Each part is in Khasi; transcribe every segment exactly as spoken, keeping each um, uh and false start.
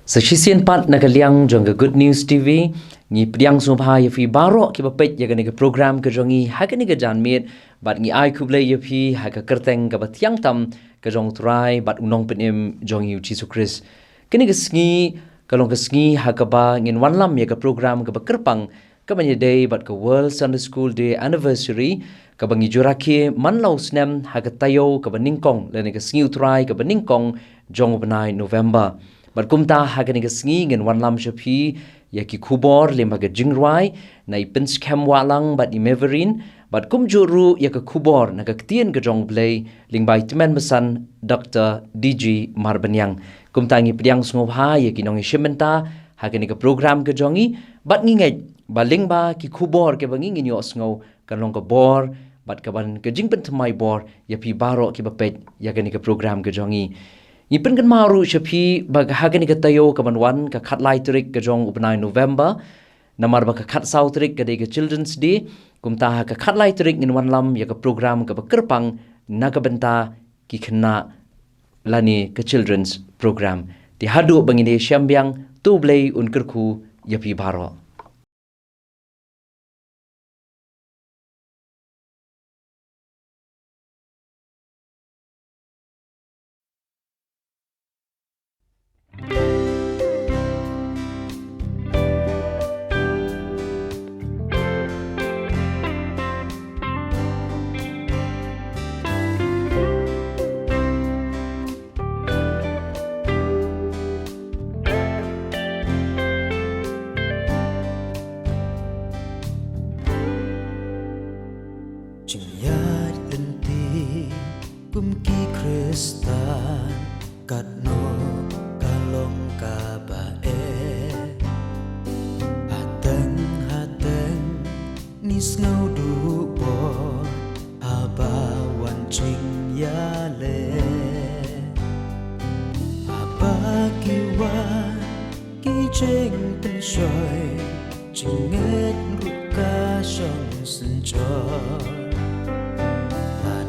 Sa shisien pat na ka liang jong ka Good News T V, ngi pdiang sngewbha ïa phi baroh kiba peit ïa kane ka program ka jong ngi ha kane ka janmiet, bad ngi ai khublei ïa phi ha ka kyrteng kaba thiang tam ka jong U Trai bad U Nongpynim jong ngi U Jisu Khrist. Kane ka sngi ka long ka sngi ha kaba ngin wanlam ïa ka program kaba kyrpang, kaba ïadei bad ka World Sunday School Day Anniversary, kaba ngi ju rakhe man la u snem ha ka taïew kaba nyngkong, lane ka sngi U Trai kaba nyngkong jong u bnai November. Bad kumta ha kane ka sngi ngin wanlam sha phi ïa ki khubor lyngba ka jingrwai na i Pynskhem Wahlang bad i Meverin, bad kumjuh ruh ïa ka khubor na ka ktien ka jong U Blei lyngba i Tymmen Basan Doctor D G Marbaniang. Kumta ngi pdiang sngewbha ïa ki nongïashim bynta ha kane ka program ka jong ngi, bad ngi ngeit ba lyngba ki khubor kiba ngi ngin ïohsngew kan long ka bor bad kaban ka jingpynthymmai bor ïa phi baroh kiba peit ïa kane ka program ka jong ngi. Ngi pynkynmaw ruh sha phi ba ha kane ka taïew kaban wan, ka khatlai tarik ka jong u bnai November, namar ba ka khatsaw tarik ka dei ka Children's Day, kumta ha ka khatlai tarik ngin wanlam ïa ka program kaba kyrpang na ka bynta ki khynnah lane ka children's program. Te haduh ba ngin ïashem biang, to U Blei un kyrkhu ïa phi baroh. Jingïaid lynti kum ki Khristan katno ka long kaba eh. Hateng hateng ngi sngew duh bor haba wan jingïaleh. Haba ki wan ki jingpynshoi, jingngeit ruh ka shong synshor.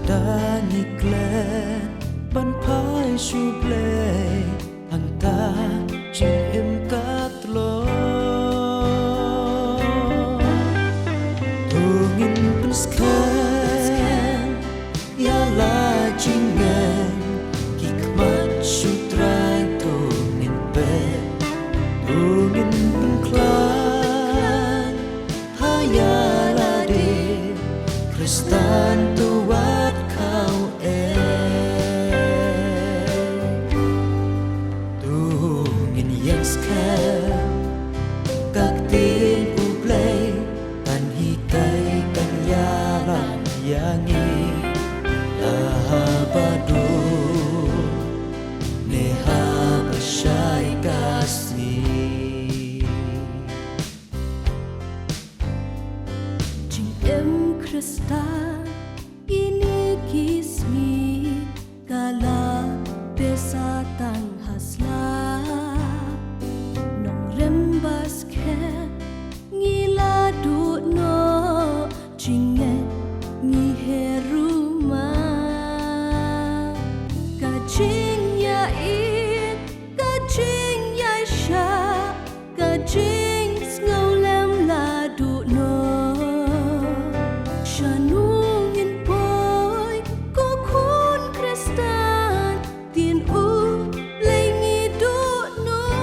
Lada ngi klet ban phai sha U Blei, hangta jingim ka tlot. To ngin pynskhem ïa la jingngeit, ki khmat sha U Trai to ngin peit, to ngin pynkhlaiñ ha ïa lade, Khristan to wat khaw eh. To ngin ïeng skhem, ka ktien U Blei kan hikai kan ïalam ïa ngi, la haba dum ne haba shai ka sngi. Jingim Khristan kine ki sngi ka la beh sa tang ha slap. Nongrim ba skhem ngi la duh noh, jingngeit ngi her ruh ma. Ka jingïaieit, ka jingïaishah, ka jingsngewlem la duh noh. Shano ngin poi ko khun Khristan, ktien U Blei ngi duh noh.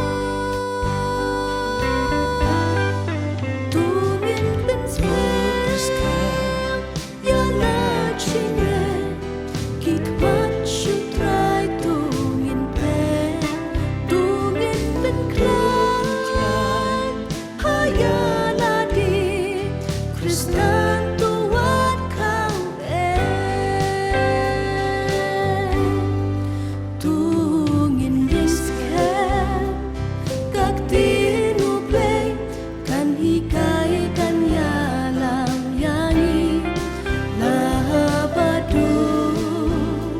To ngin pynskhem ïa la jingngeit, ki khmat sha U Trai to ngin peit, to ngin pynkhlaiñ ha ïa lade, Khristan to wat khaw eh. To ngin ïeng skhem, ka ktien U Blei kan hikai kan ïalam ïa ngi, la haba dum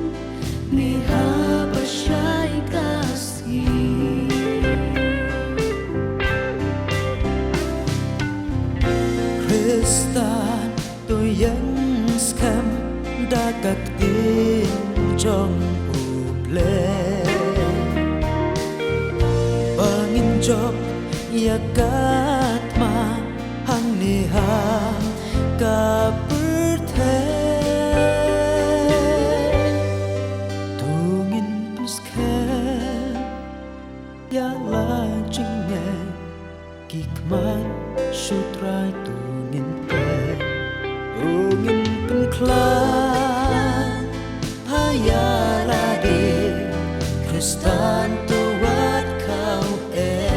ne haba shai ka sngi. Khristan to ïeng skhem da ka ktien jong U Blei. Ban Ïa ka thma hangne ha ka pyrthei. To ngin pynskhem ïa la jingeh, ki khmat shu Trai to ngin peit. To ngin pynkhlaiñ ha ïa lade, Khristan to wat khaw eh.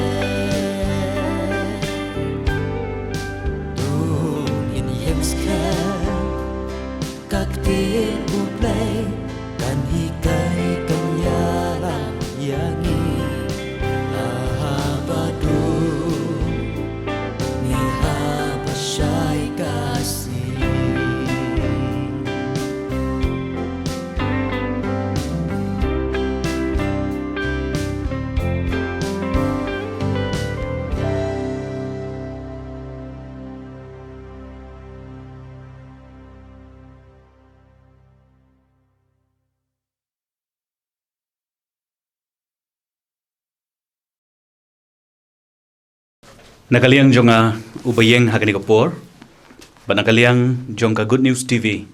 To ngin ïeng skhem, ka ktien U Blei kan hikai, kan ïalam ïa ngi. Haba dum ngi haba shai ka sngi. Na ka liang jong nga uba ïeng ha kane ka por, bad na ka liang jong ka Good News T V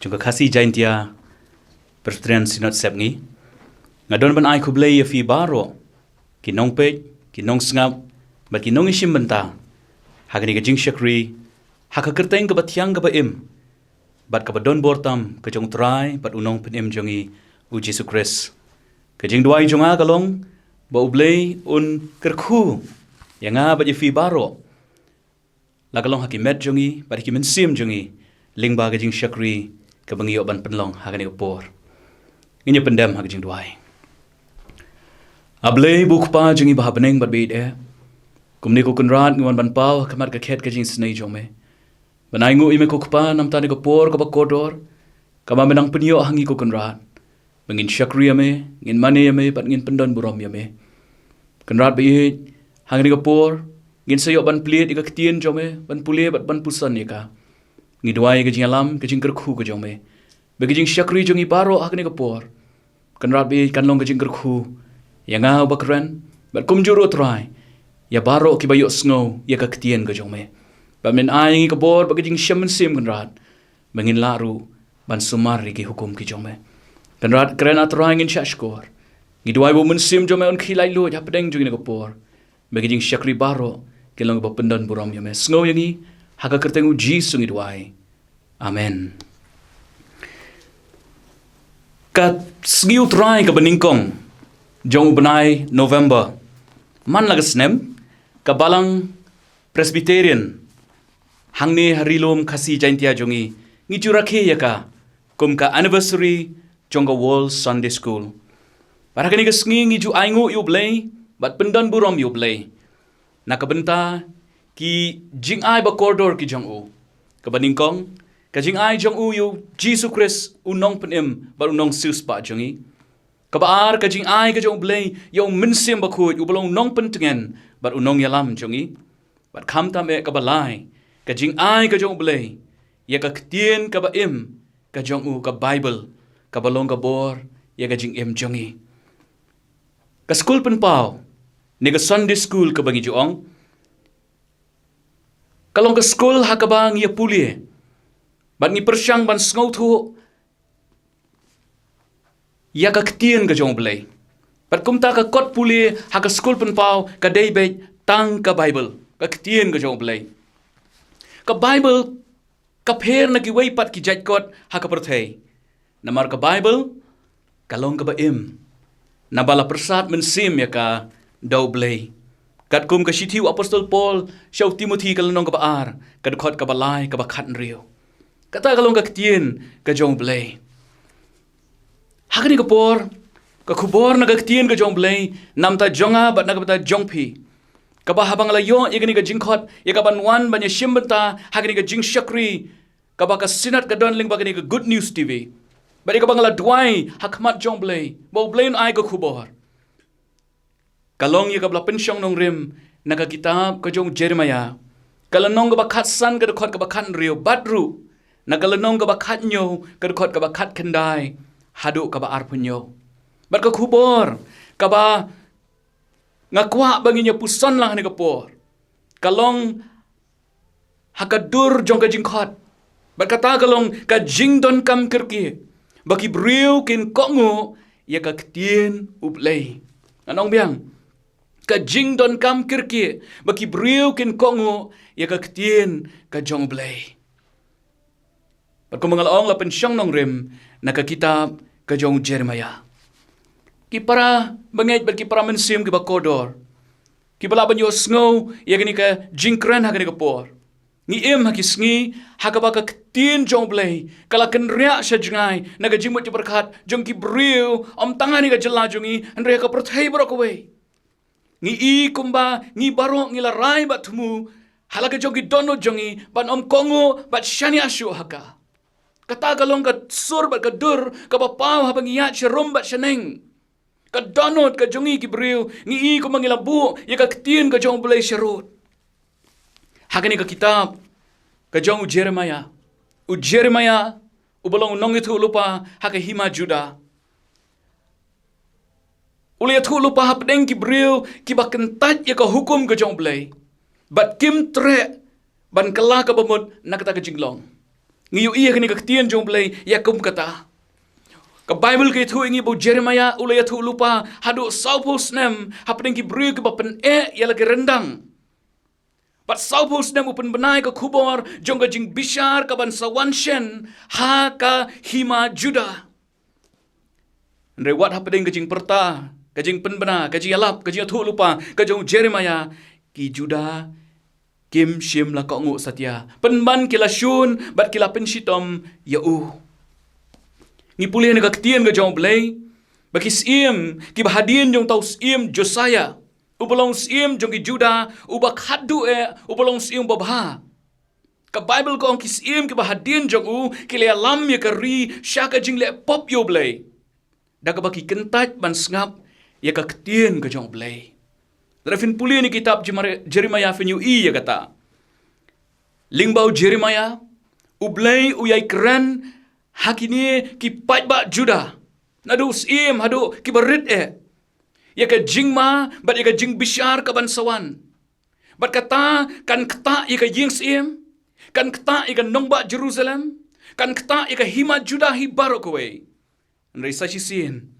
jong ka Khasi Jaintia Presbyterian Synod Sepngi, nga don ban ai khublei ïa phi baroh, ki nongpeit, ki nongsngap, bad ki nongïashim bynta ha kane ka jingshakri ha ka kyrteng kaba thiang kaba im bad kaba don bor tam ka jong U Trai bad U Nongpynim jong ngi, U Jisu Khrist. Ka jingduwai jong nga ka long ba U Blei un kyrkhu ïa nga bad ïa phi baroh, la ka long ha ki met jong ngi bad ha ki mynsiem jong ngi, lyngba ka jingshakri kaba ngi ïoh ban pynlong ha kane ka por. Ngin ïa pyndem ha ka jingduwai. A Blei ba U Kpa jong ngi ba ha bneng bad ba ïeit eh, kumne ko Kynrad ngi wan ban paw ha khmat ka khet ka jingisynei jong me, ban ainguh ïa me ko Kpa namar kane ka por kaba kordor kaba me nang pynïoh ha ngi ko Kynrad, ba ngin shakri ïa me, ngin mane ïa me bad ngin pyndon burom ïa me. Kynrad ba ïeit, ha kane ka por ngin sa ïoh ban plied ïa ka ktien jong me, ban pule bad ban puson ïa ka. Ngi duwai ïa ka jingïalam, ka jingkyrkhu ka jong me, ba ka jingshakri jong ngi baroh ha kane ka por, Kynrad ba ïeit, kan long ka jingkyrkhu ïa nga uba kren, bad kumjuh ruh Trai, ïa baroh kiba ïohsngew ïa ka ktien ka jong me. Bad men ai ïa ngi ka bor bad ka jingshem mynsiem Kynrad, ba ngin lah ruh ban sumar ïa ki hukum ki jong me. Kynrad kren, A Trai, ngin shahshkor. Ngi duwai ba U Mynsiem jong me un khie laitluid hapdeng jong ngi ha kane ka por, ba ki jingshakri baroh kin long kiba pyndon burom ïa me. Sngew ïa ngi, ha ka kyrteng U Jisu ngi duwai. Amen. Ka sngi U Trai kaba nyngkong jong u bnai November man la ka snem, ka Balang Presbyterian hangne ha Ri Lum Khasi Jaintia jong ngi, ngi ju rakhe ïa ka kum ka anniversary jong ka World Sunday School. Bad ha kane ka sngi ngi ju ainguh ïa U Blei bad pyndon burom ïa U Blei na ka bynta ki jingai ba kordor ki jong u. Kaba nyngkong, ka jingai jong u ïa U Jisu Khrist, U Nongpynim bad U Nongsiewspah jong ngi. Kaba ar, ka jingai ka jong U Blei ïa U Mynsiem Bakhuid, uba long U Nongpyntngen bad U Nongïalam jong ngi. Bad khamtam eh, kaba lai, ka jingai ka jong U Blei ïa ka ktien kaba im ka jong u, ka Baibl, kaba long ka bor ïa ka jingim jong ngi. Ka skul pynpaw, ne ka Sunday School kaba ngi ju ong, ka long ka skul ha kaba ngi ïa pule bad ngi pyrshang ban sngewthuh ïa ka ktien ka jong U Blei. Bad kumta ka kot pule ha ka skul pynpaw ka dei beit tang ka Baibl, ka ktien ka jong U Blei. Ka Baibl ka pher na kiwei pat ki jait kot ha ka pyrthei, namar ka Baibl ka long kaba im, naba la pyrsad mynsiem ïa ka da U Blei. Katkum ka shithi u Apostol Paul sha u Timothi, ka lynnong kaba ar, ka dkhot kaba lai, kaba khathynriew. Kata ka long ka ktien ka jong U Blei. Ha kane ka por, ka khubor na ka ktien ka jong U Blei, na ka bynta jong nga bad na ka bynta jong phi, kaba haba nga la ïoh ïa kane ka jingkhot, ïa kaban wan ban ïashim bynta ha kane ka jingshakri kaba ka Synod ka don lyngba kane ka Good News T V, bad ïa kaba nga la duwai ha khmat jong U Blei ba U Blei un ai ka khubor, ka long ïa kaba la pynshong nongrim na ka kitab ka jong u Jeremaïah, ka lynnong kaba khatsan, ka dkhot kaba khathynriew, bad ruh na ka lynnong kaba khathynñiew, ka dkhot kaba khatkhyndai haduh kaba arphew hynñiew. Bad ka khubor kaba Nga kwah ba ngin ïa puson lang ha kane ka por. Ka long ha ka dur jong ka jingkhot. Bad kata ka long ka jingdonkam kyrkieh ba ki briew kin kohnguh ïa ka ktien U Blei. Ngan ong biang. Ka jingdonkam kyrkieh ba ki briew kin kohnguh ïa ka ktien ka jong U Blei. Bad kumba nga la ong, la pynshong nongrim na ka kitab ka jong u Jeremiah. Ki para bangeit bad ki para mynsiem kiba kordor, kiba lah ban ïohsngew ïa kane ka jingkren ha kane ka por. Ngi im ha ki sngi ha kaba ka ktien jong U Blei ka la kynriah sha jngai na ka jingmut jingpyrkhat jong ki briew, ym tang ha kane ka jylla jong ngi, hynrei ha ka pyrthei baroh kawei. Ngi i kumba ngi baroh ngi la rai bad thmu ha la ka jong ki dohnud jong ngi ban ym kohnguh bad shaniah shuh ha ka. Kata ka long ka sur bad ka dur kaba paw haba ngi ïaid sharum bad shaneng. Ka dohnud ka jong ngi ki briew, ngi i kumba ngi la buh ïa ka ktien ka jong U Blei sharud. Ha kane ka kitab ka jong u Jeremiah. U Jeremiah uba long u nongïathuhlypa ha ka hima Judah. U la ïathuhlypa hapdeng ki briew kiba kyntait ïa ka hukum ka jong U Blei bad kim treh ban kylla kaba mut na kata ka jinglong. Ngi ïohi ha kane ka ktien jong U Blei ïa kum kata. Ka Baibl ka ïathuh ïa ngi ba u Jeremiah u la ïathuhlypa haduh sawphew snem hapdeng ki briew kiba pyneh ïa la ki ryndang. Bad sawphew snem u pynbna ïa ka khubor jong ka jingbishar kaban sa wan shen ha ka hima Judah. Hynrei wat hapdeng ka jingpyrta, ka jingpynbna, ka jingïalap, ka jingïathuhlypa ka jong u Jeremiah, ki Judah kim shym la kohnguh satia. Pynban ki la shun bad ki la pynshitom ïa u. Ngi pule na ka ktien ka jong U Blei ba ki syiem kiba hadien jong uta u syiem Josiah, uba long u syiem jong ki Judah uba khadduh eh, uba long u syiem uba bha. Ka Baibl ka ong ki syiem kiba hadien jong u ki la ïalam ïa ka ri sha ka jingleh pop ïa U Blei da kaba ki kyntait ban sngap ïa ka ktien ka jong U Blei. Lada phin pule na kitab Jemar-, Jeremiah phin ïohi ïa kata. Lyngba u Jeremiah, U Blei u ïai kren ha kine ki paidbah Judah, naduh u syiem haduh kiba rit eh, ïa ka jingma bad ïa ka jingbishar kaban sa wan. Bad kata kan ktah ïa ka ïing syiem, kan ktah ïa ka nongbah Jerusalem, kan ktah ïa ka hima Judah hi baroh kawei. Hynrei sa shisien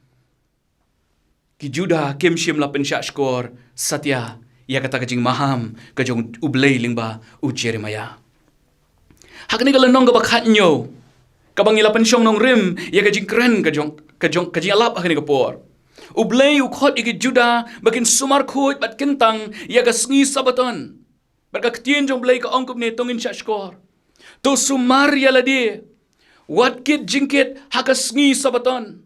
ki Judah kim shym la pynshah shkor satia ïa kata ka jingmaham ka jong U Blei lyngba u Jeremiah. Ha kane ka lynnong kaba khatñiew kaba ngi la pynshong nongrim ïa ka jingkren ka jong, ka jong, ka jingïalap ha kane ka por, U Blei u khot ïa ki Judah ba kin sumar khuid bad kyntang ïa ka sngi Sabbaton. Bad ka ktien jong U Blei ka ong kumne, to ngin shah shkor. To sumar ïa lade, wat kit jingkit ha ka sngi Sabbaton.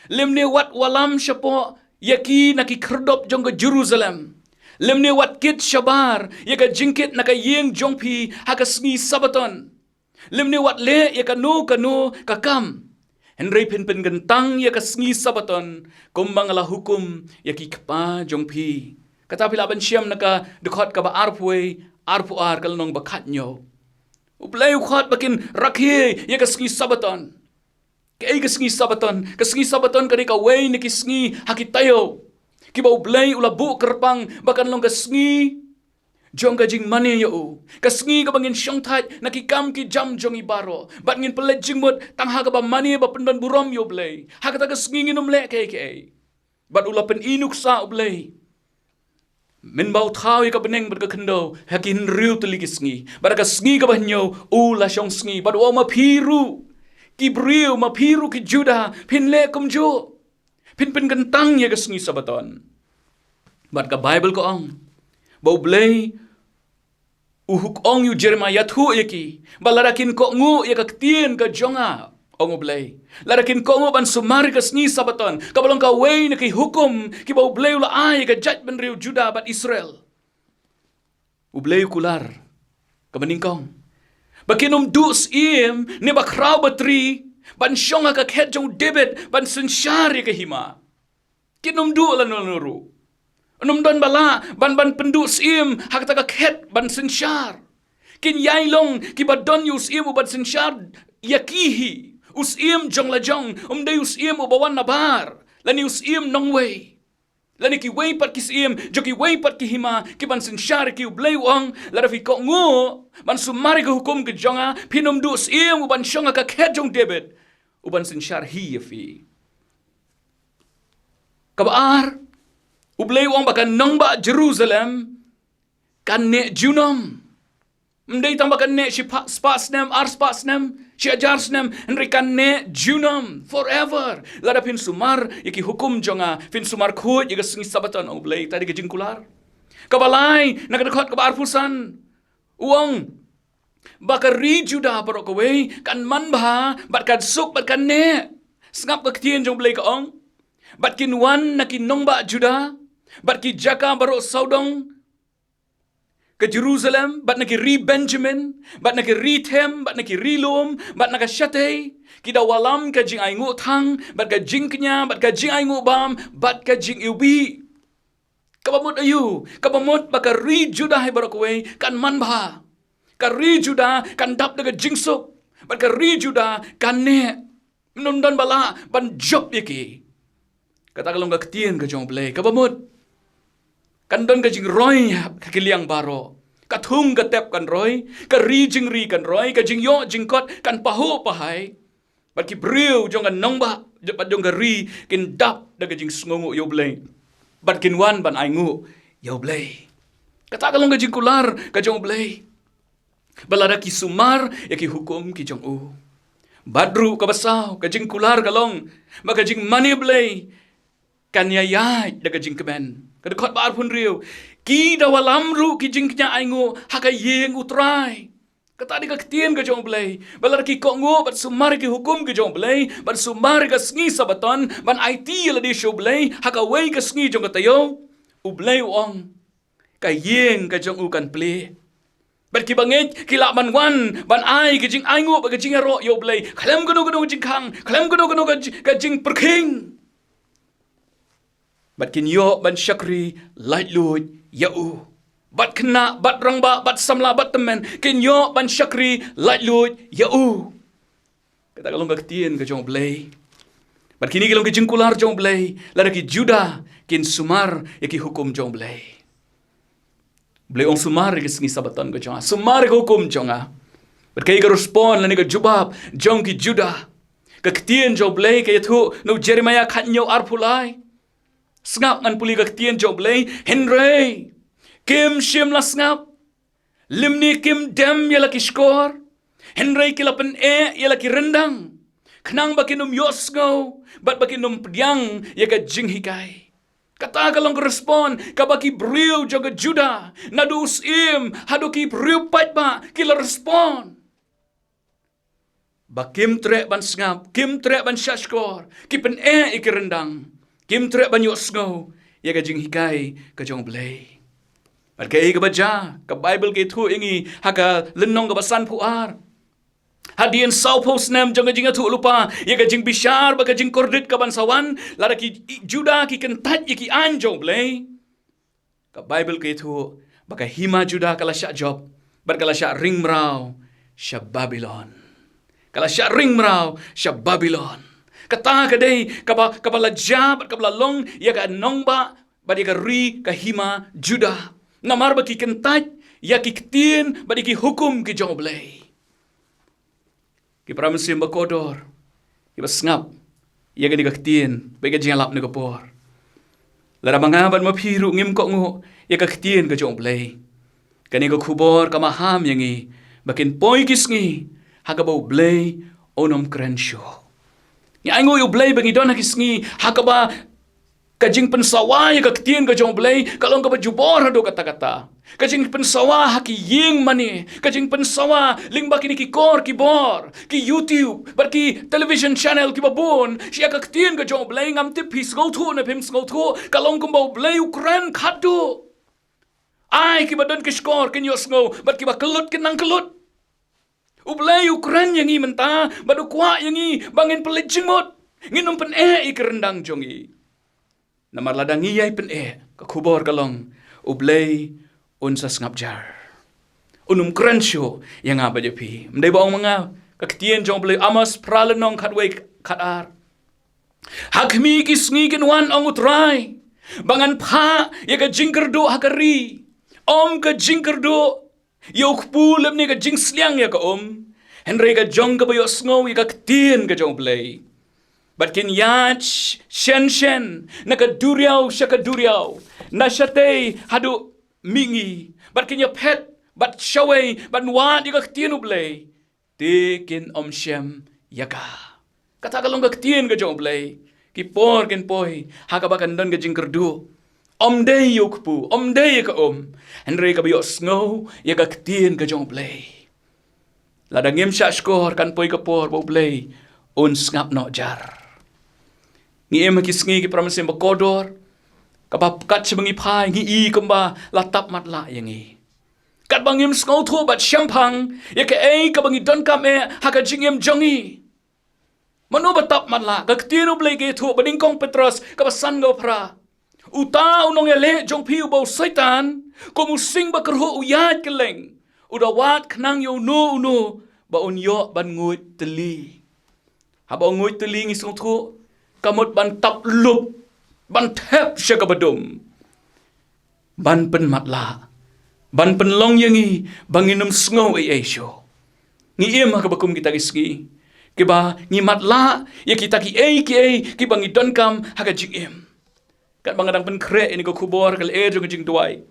Lymne wat wallam shapoh ïa ki na ki khyrdop jong ka Jerusalem. Lymne wat kit shabar ïa ka jingkit na ka ïing jong phi ha ka sngi Sabbaton. Lymne wat leh ïa kano kano ka kam. Hynrei phin pynkyntang ïa ka sngi Sabbaton kumba nga la hukum ïa ki kpa jong phi. Kata phi lah ban shem na ka dkhot kaba arphew, arphew ar, ka lynnong ba khatñiew. U Blei u khot ba kin rakhe ïa ka sngi Sabbaton. Kaei ka sngi Sabbaton? Ka sngi Sabbaton ka dei kawei na ki sngi ha ki taïew kiba U Blei u la buh kyrpang ba kan long ka sngi jong ka jingmane ïa u, ka sngi kaba ngin shongthait na ki kam ki jam jong ngi baroh bad ngin pynleit jingmut tang ha kaba mane ba pyndon burom ïa U Blei. Ha kata ka sngi ngin ym leh kaei kaei. Bad u la pyni nuksa U Blei, mynba u thaw ïa ka bneng bad ka khyndew ha ki hynriew tylli ki sngi. Bad ha ka sngi kaba hynñiew u la shong sngi. Bad u ong, ma phi ruh ki briew, ma phi ruh ki Judah, phin leh kumjuh. Phin pynkyntang ïa ka sngi Sabbaton. Bad ka Baibl ka ong ba U Blei u huk ong ïa u Jeremiah, ïathuh ïa ki ba lada kin kohnguh ïa ka ktien ka jong nga, ong U Blei, lada kin kohnguh ban sumar ïa ka sngi Sabbaton kaba long kawei na ki hukum kiba U Blei u la ai ïa ka jaitbynriew Judah bad Israel. U Blei u kular kaba nyngkong ba kin ym duh syiem ne ba khraw batri ban shong ha ka khet jong u David ban synshar ïa ka hima. Kin ym duh lano lano ruh. Ym don ba lah ban, ban pynduh syiem ha kata ka khet ban synshar. Kin ïai long kiba don ïa u syiem u ban synshar ïa ki hi. U syiem jong la jong, ym dei u syiem uba wan nabar lane u syiem nongwei. Lane kiwei pat ki syiem jong kiwei pat ki hima ki ban synshar ïa ki, U Blei u ong, lada phi kohnguh ban sumar ïa ka hukum ka jong nga, phin ym duh syiem u ban shong ha ka khet jong David u ban synshar hi ïa phi. Kaba ar, U Blei u ong ba ka nongbah Jerusalem kan neh junom. Ym dei tang ba kan neh shi pha-, spah snem, ar spah snem, shi hajar snem, hynrei kan neh junom, forever. Lada phin sumar ïa ki hukum jong nga, phin sumar khuid ïa ka sngi Sabbaton, ong U Blei. Kata dei ka jingkular. Kaba lai, na ka dkhot kaba arphew san, u ong ba ka ri Judah baroh kawei kan manbha bad kan suk bad kan neh. Sngap ka ktien jong U Blei ka ong, bad kin wan na ki nongbah Judah bad ki jaka baroh sawdong ka Jerusalem, bad na ki ri Benjamin, bad na ki ri them, bad na ki ri lum, bad na ka shatei, ki da wallam ka jingainguh thang, bad ka jingkñia, bad ka jingainguh bam, bad ka jingiwbih. Kaba mut aïu, kaba mut ba ka ri Judah hi baroh kawei kan manbha. Ka ri Judah kan dap da ka jingsuk, bad ka ri Judah kan neh. Ym don ba lah ban jop ïa ki. Kata ka long ka ktien ka jong U Blei. Kaba mut, kan don ka jingroi ha ki liang baroh. Ka thung ka tep kan roi, ka ri jingri kan roi, ka jingïoh jingkot kan pahuh pahai. Bad ki briew jong ka nongbah bad jong ka ri kin dap da ka jingsngewnguh ïa U Blei, bad kin wan ban ainguh ïa U Blei. Kata ka long ka jingkular ka jong U Blei. Ba lada ki sumar ïa ki hukum ki jong u. Bad ruh kaba saw, ka jingkular ka long ba ka jingmane Blei kan ïaid da ka jingkmen. Ka dkhot ba arphew hynriew, ki da wallam ruh ki jingkñia ainguh ha ka ïing U Trai. Kata dei ka ktien ka jong U Blei. Ba lada ki kohnguh bad sumar ïa ki hukum ki jong U Blei, bad sumar ïa ka sngi Sabbaton, ban aiti ïa lade sha U Blei ha kawei ka sngi jong ka taïew, U Blei u ong, ka ïing ka jong u kan plie. Bad ki bangeit ki lah ban wan ban ai ka jingainguh bad ka jingïaroh ïa U Blei khlem kano kano ka jingkhang, khlem kano kano ka ji-, ka jingpyrkhing. Bad kin ïoh ban shakri laitluid ïa u. Bad khynnah, bad rangbah, bad samla, bad tymmen kin ïoh ban shakri laitluid ïa u. Kata ka long ka ktien ka jong U Blei. Bad kine ki long ki jingkular jong U Blei lada ki Judah kin sumar ïa ki hukum jong U Blei. U Blei u ong sumar ïa ki sngi Sabbaton ka jong nga, sumar ïa ki hukum jong nga. Bad kaei ka respond lane ka jubab jong ki Judah? Ka ktien jong U Blei ka ïathuh na u Jeremiah khathynñiew arphew lai. Sngap, ngan pule ka ktien jong U Blei. Hynrei kim shym la sngap, lymne kim dem ïa la ki shkor, hynrei ki la pyneh ïa la ki ryndang, khnang ba kin ym ïohsngew bad ba kin ym pdiang ïa ka jinghikai. Kata ka long ka respond kaba ki briew jong ka Judah, naduh u syiem haduh ki briew paidbah, ki la respond. Ba kim treh ban sngap, kim treh ban shahshkor, ki pyneh ïa ki ryndang, kim treh ban ïohsngew ïa ka jinghikai ka jong U Blei. Bad kaei kaba jia, ka Baibl ka ïathuh ïa ngi ha ka lynnong kaba sanphew ar. Hadien sawphew snem jong ka jingïathuhlypa ïa ka jingbishar bad ka jingkordit ka ban sa wan, lada ki Judah ki kyntait ïa ki aiñ jong U Blei, ka Baibl ka ïathuh ba ka hima Judah ka la shah jop bad ka la shah ring mraw sha Babilon. Ka la shah ring mraw sha Babilon. Kata ka dei kaba, kaba la jia bad kaba la long ïa ka nongbah bad ïa ka ri, ka hima Judah. Namar ba ki kyntait ïa ki ktien bad ïa ki hukum ki jong U Blei. Ki para mynsiem ba kordor, kiba sngap ïa kane ka ktien bad ka jingïalap na ka por, lada ma nga bad ma phi ruh ngim kohnguh ïa ka ktien ka jong U Blei, kane ka khubor ka maham ïa ngi ba kin poi ki sngi ha kaba U Blei un ym kren shuh. Ngi ainguh ïa U Blei ba ngi don ha ki sngi ha kaba ka jingpynsawa ïa ka ktien ka jong U Blei ka long kaba jubor haduh katta katta. Ka jingpynsawa ha ki ïing mane, ka jingpynsawa lyngba kine ki kor ki bor, ki YouTube bad ki television channel kiba bun, sha ka ktien ka jong U Blei. Ngam tip phi sngewthuh ne phim sngewthuh, ka long kumba U Blei u kren khadduh. Ai kiba don ki shkor kin ïohsngew bad kiba kyllut kin nang kyllut. U Blei u kren ïa ngi mynta bad u kwah ïa ngi ba ngin pynleit jingmut, ngin ym pyneh ïa ki ryndang jong ngi. Namar lada ngi ïai pyneh, ka khubor ka long, U Blei un sa sngap jar. Un ym kren shuh ïa nga bad ïa phi. Ym dei ba ong ma nga, ka ktien jong U Blei, Amos phra lynnong khatwei khatar. Ha khmih ki sngi kin wan, ong U Trai, Ba ngan phah ïa ka jingkyrduh ha ka ri. Ym ka jingkyrduh ïa u kpu lymne ka jingsliang ïa ka um. Hynrei ka jong kaba ïohsngew ïa ka ktien ka jong U Blei. Bad kin ïaid shen shen na ka duriaw sha ka duriaw, na shatei haduh mihngi. Bad kin ïaphet bad shawei ban wad ïa ka ktien U Blei, te kin ym shem ïa ka. Kata ka long ka ktien ka jong U Blei. Ki por kin poi ha kaba kan don ka jingkyrduh. Ym dei ïa u kpu, ym dei ïa ka um, hynrei kaba ïohsngew ïa ka ktien ka jong U Blei. Lada ngim shah shkor, kan poi ka por ba U Blei un sngap noh jar. Ngi im ha ki sngi, ki para mynsiem bakordor, kaba kat shaba ngi phai, ngi i kumba la tap matlah ïa ngi. Katba ngim sngewthuh bad shemphang ïa kaei kaba ngi donkam eh ha ka jingim jong ngi. Mano ba tap matlah? Ka ktien U Blei ka ïathuh, ba nyngkong Petros kaba san, kaba phra: Uta u nongïaleh jong phi, uba u Soitan, kum u sing bakyrhuh u ïaid kylleng, u da wad khnang ïa uno uno ba un ïoh ban nguid tylli. Haba u nguid tylli, ngi sngewthuh, ka mut ban tap lup, ban thep sha kaba dum, ban pynmatlah, ban pynlong ïa ngi ba ngin ym sngew ei ei shuh. Ngi im ha kaba kum kita ki sngi, kiba ngi matlah ïa kita kiei kiei kiba ngi donkam ha ka jingim. Katba nga dang pynkhreh ïa kane ka khubor, ka lyer jong ka jingduwai,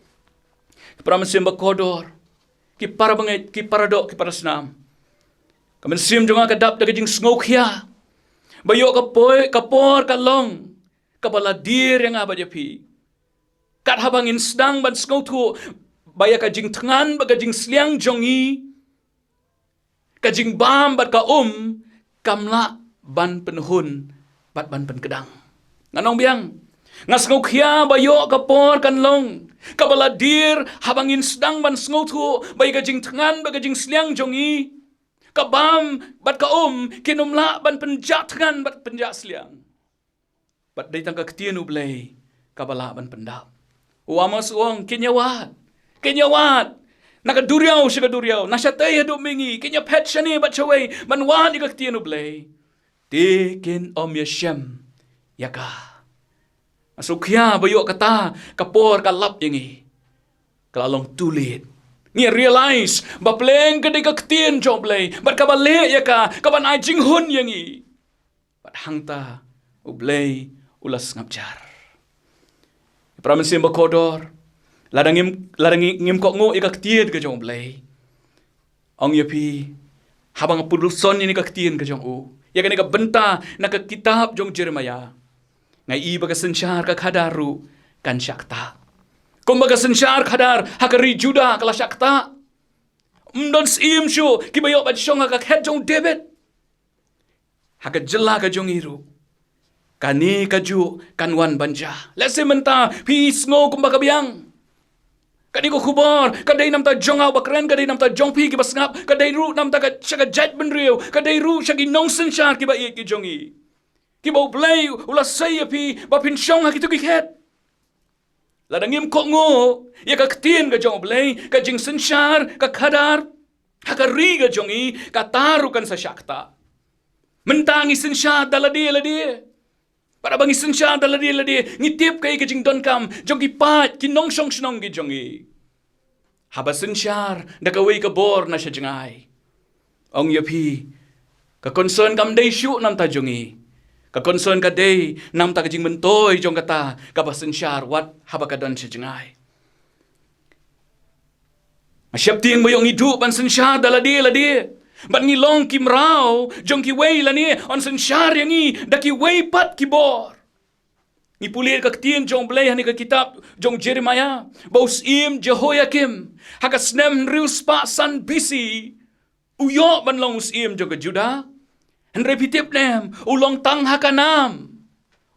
ki para mynsiem bakordor, ki para bangeit, ki para doh, ki para snam, ka mynsiem jong nga ka dap da ka jingsngewkhia ba ïoh ka poi, ka por ka long kaba la dier ïa nga bad ïa phi. Kat haba ngin sdang ban sngewthuh ba ïa ka jingthngan bad ka jingsliang jong ngi, ka jingbam bad ka um, kam lah ban pynhun bad ban pynkdang. Ngan ong biang, nga sngewkhia ba ïoh ka por kan long kaba la dier, haba ngin sdang ban sngewthuh ba ïa ka jingthngan bad ka jingsliang jong ngi, ka bam bad ka um, kin ym lah ban pynjah thngan bad pynjah sliang. Bad dei tang ka ktien U Blei kaba lah ban pyndap. U Amos u ong, kin ïa wad, kin ïa wad na ka duriaw sha ka duriaw, na shatei haduh mihngi, kin ïaphet shane bad shawei ban wad ïa ka ktien U Blei, te kin ym ïashem ïa ka. Nga sngewkhia ba ïoh kata ka por ka lap ïa ngi, ka la long too late. Ngi realize ba pleng ka dei ka ktien jong U Blei bad kaba leh ïa ka, kaban ai jinghun ïa ngi. Bad hangta U Blei u la sngap jar. Para mynsiem bakordor, lada ngim, lada ngi, ngim kohnguh ïa ka ktien ka jong U Blei, ong ïa phi, haba nga pule ïa kane ka ktien ka jong u, ïa kane ka bynta na ka kitab jong Jeremiah, nga i ba ka synshar ka khadar ruh kan shah ktah. Kumba ka synshar khadar ha ka ri Judah ka la shah ktah. Ym don syiem shuh kiba ïoh ban shong ha ka khet jong u David. Ha ka jylla ka jong ngi ruh kane kajuh kan wan ban jia. Lehse mynta phi sngew kumba ka biang. Kane ka khubor ka dei namar jong nga uba kren, ka dei namar jong phi kiba sngap, ka dei ruh namar ka sha ka jaitbynriew, ka dei ruh sha ki nongsynshar kiba ïeit ki jong ngi, kiba U Blei u la sei ïa phi ba phin shong ha kito ki khet. Lada ngim kohnguh ïa ka ktien ka jong U Blei, ka jingsynshar ka khadar ha ka ri ka jong ngi, kata ruh kan sa shah ktah. Mynta ngi synshar da lade lade. Bad haba ngi synshar da lade lade, ngi tip kaei ka jingdonkam jong ki paid, ki nongshong shnong ki jong ngi. Haba synshar da kawei ka bor na sha jngai, ong ïa phi, ka concern kam dei shuh namar jong ngi. Ka concern ka dei namar ka jingmyntoi jong kata kaba synshar wat haba ka don sha jngai. Nga sheptieng ba ïoh ngi duh ban synshar da lade lade, bad ngi long ki mraw jong kiwei lane yn synshar ïa ngi da kiwei pat ki bor. Ngi pule ka ktien jong U Blei ha kane ka kitab jong Jeremiah ba u syiem Jehoiakim, ha ka snem hynriew spah san B C, u ïoh ban long u syiem jong ka Judah. Hynrei phi tip ne em, u long tang ha ka nam.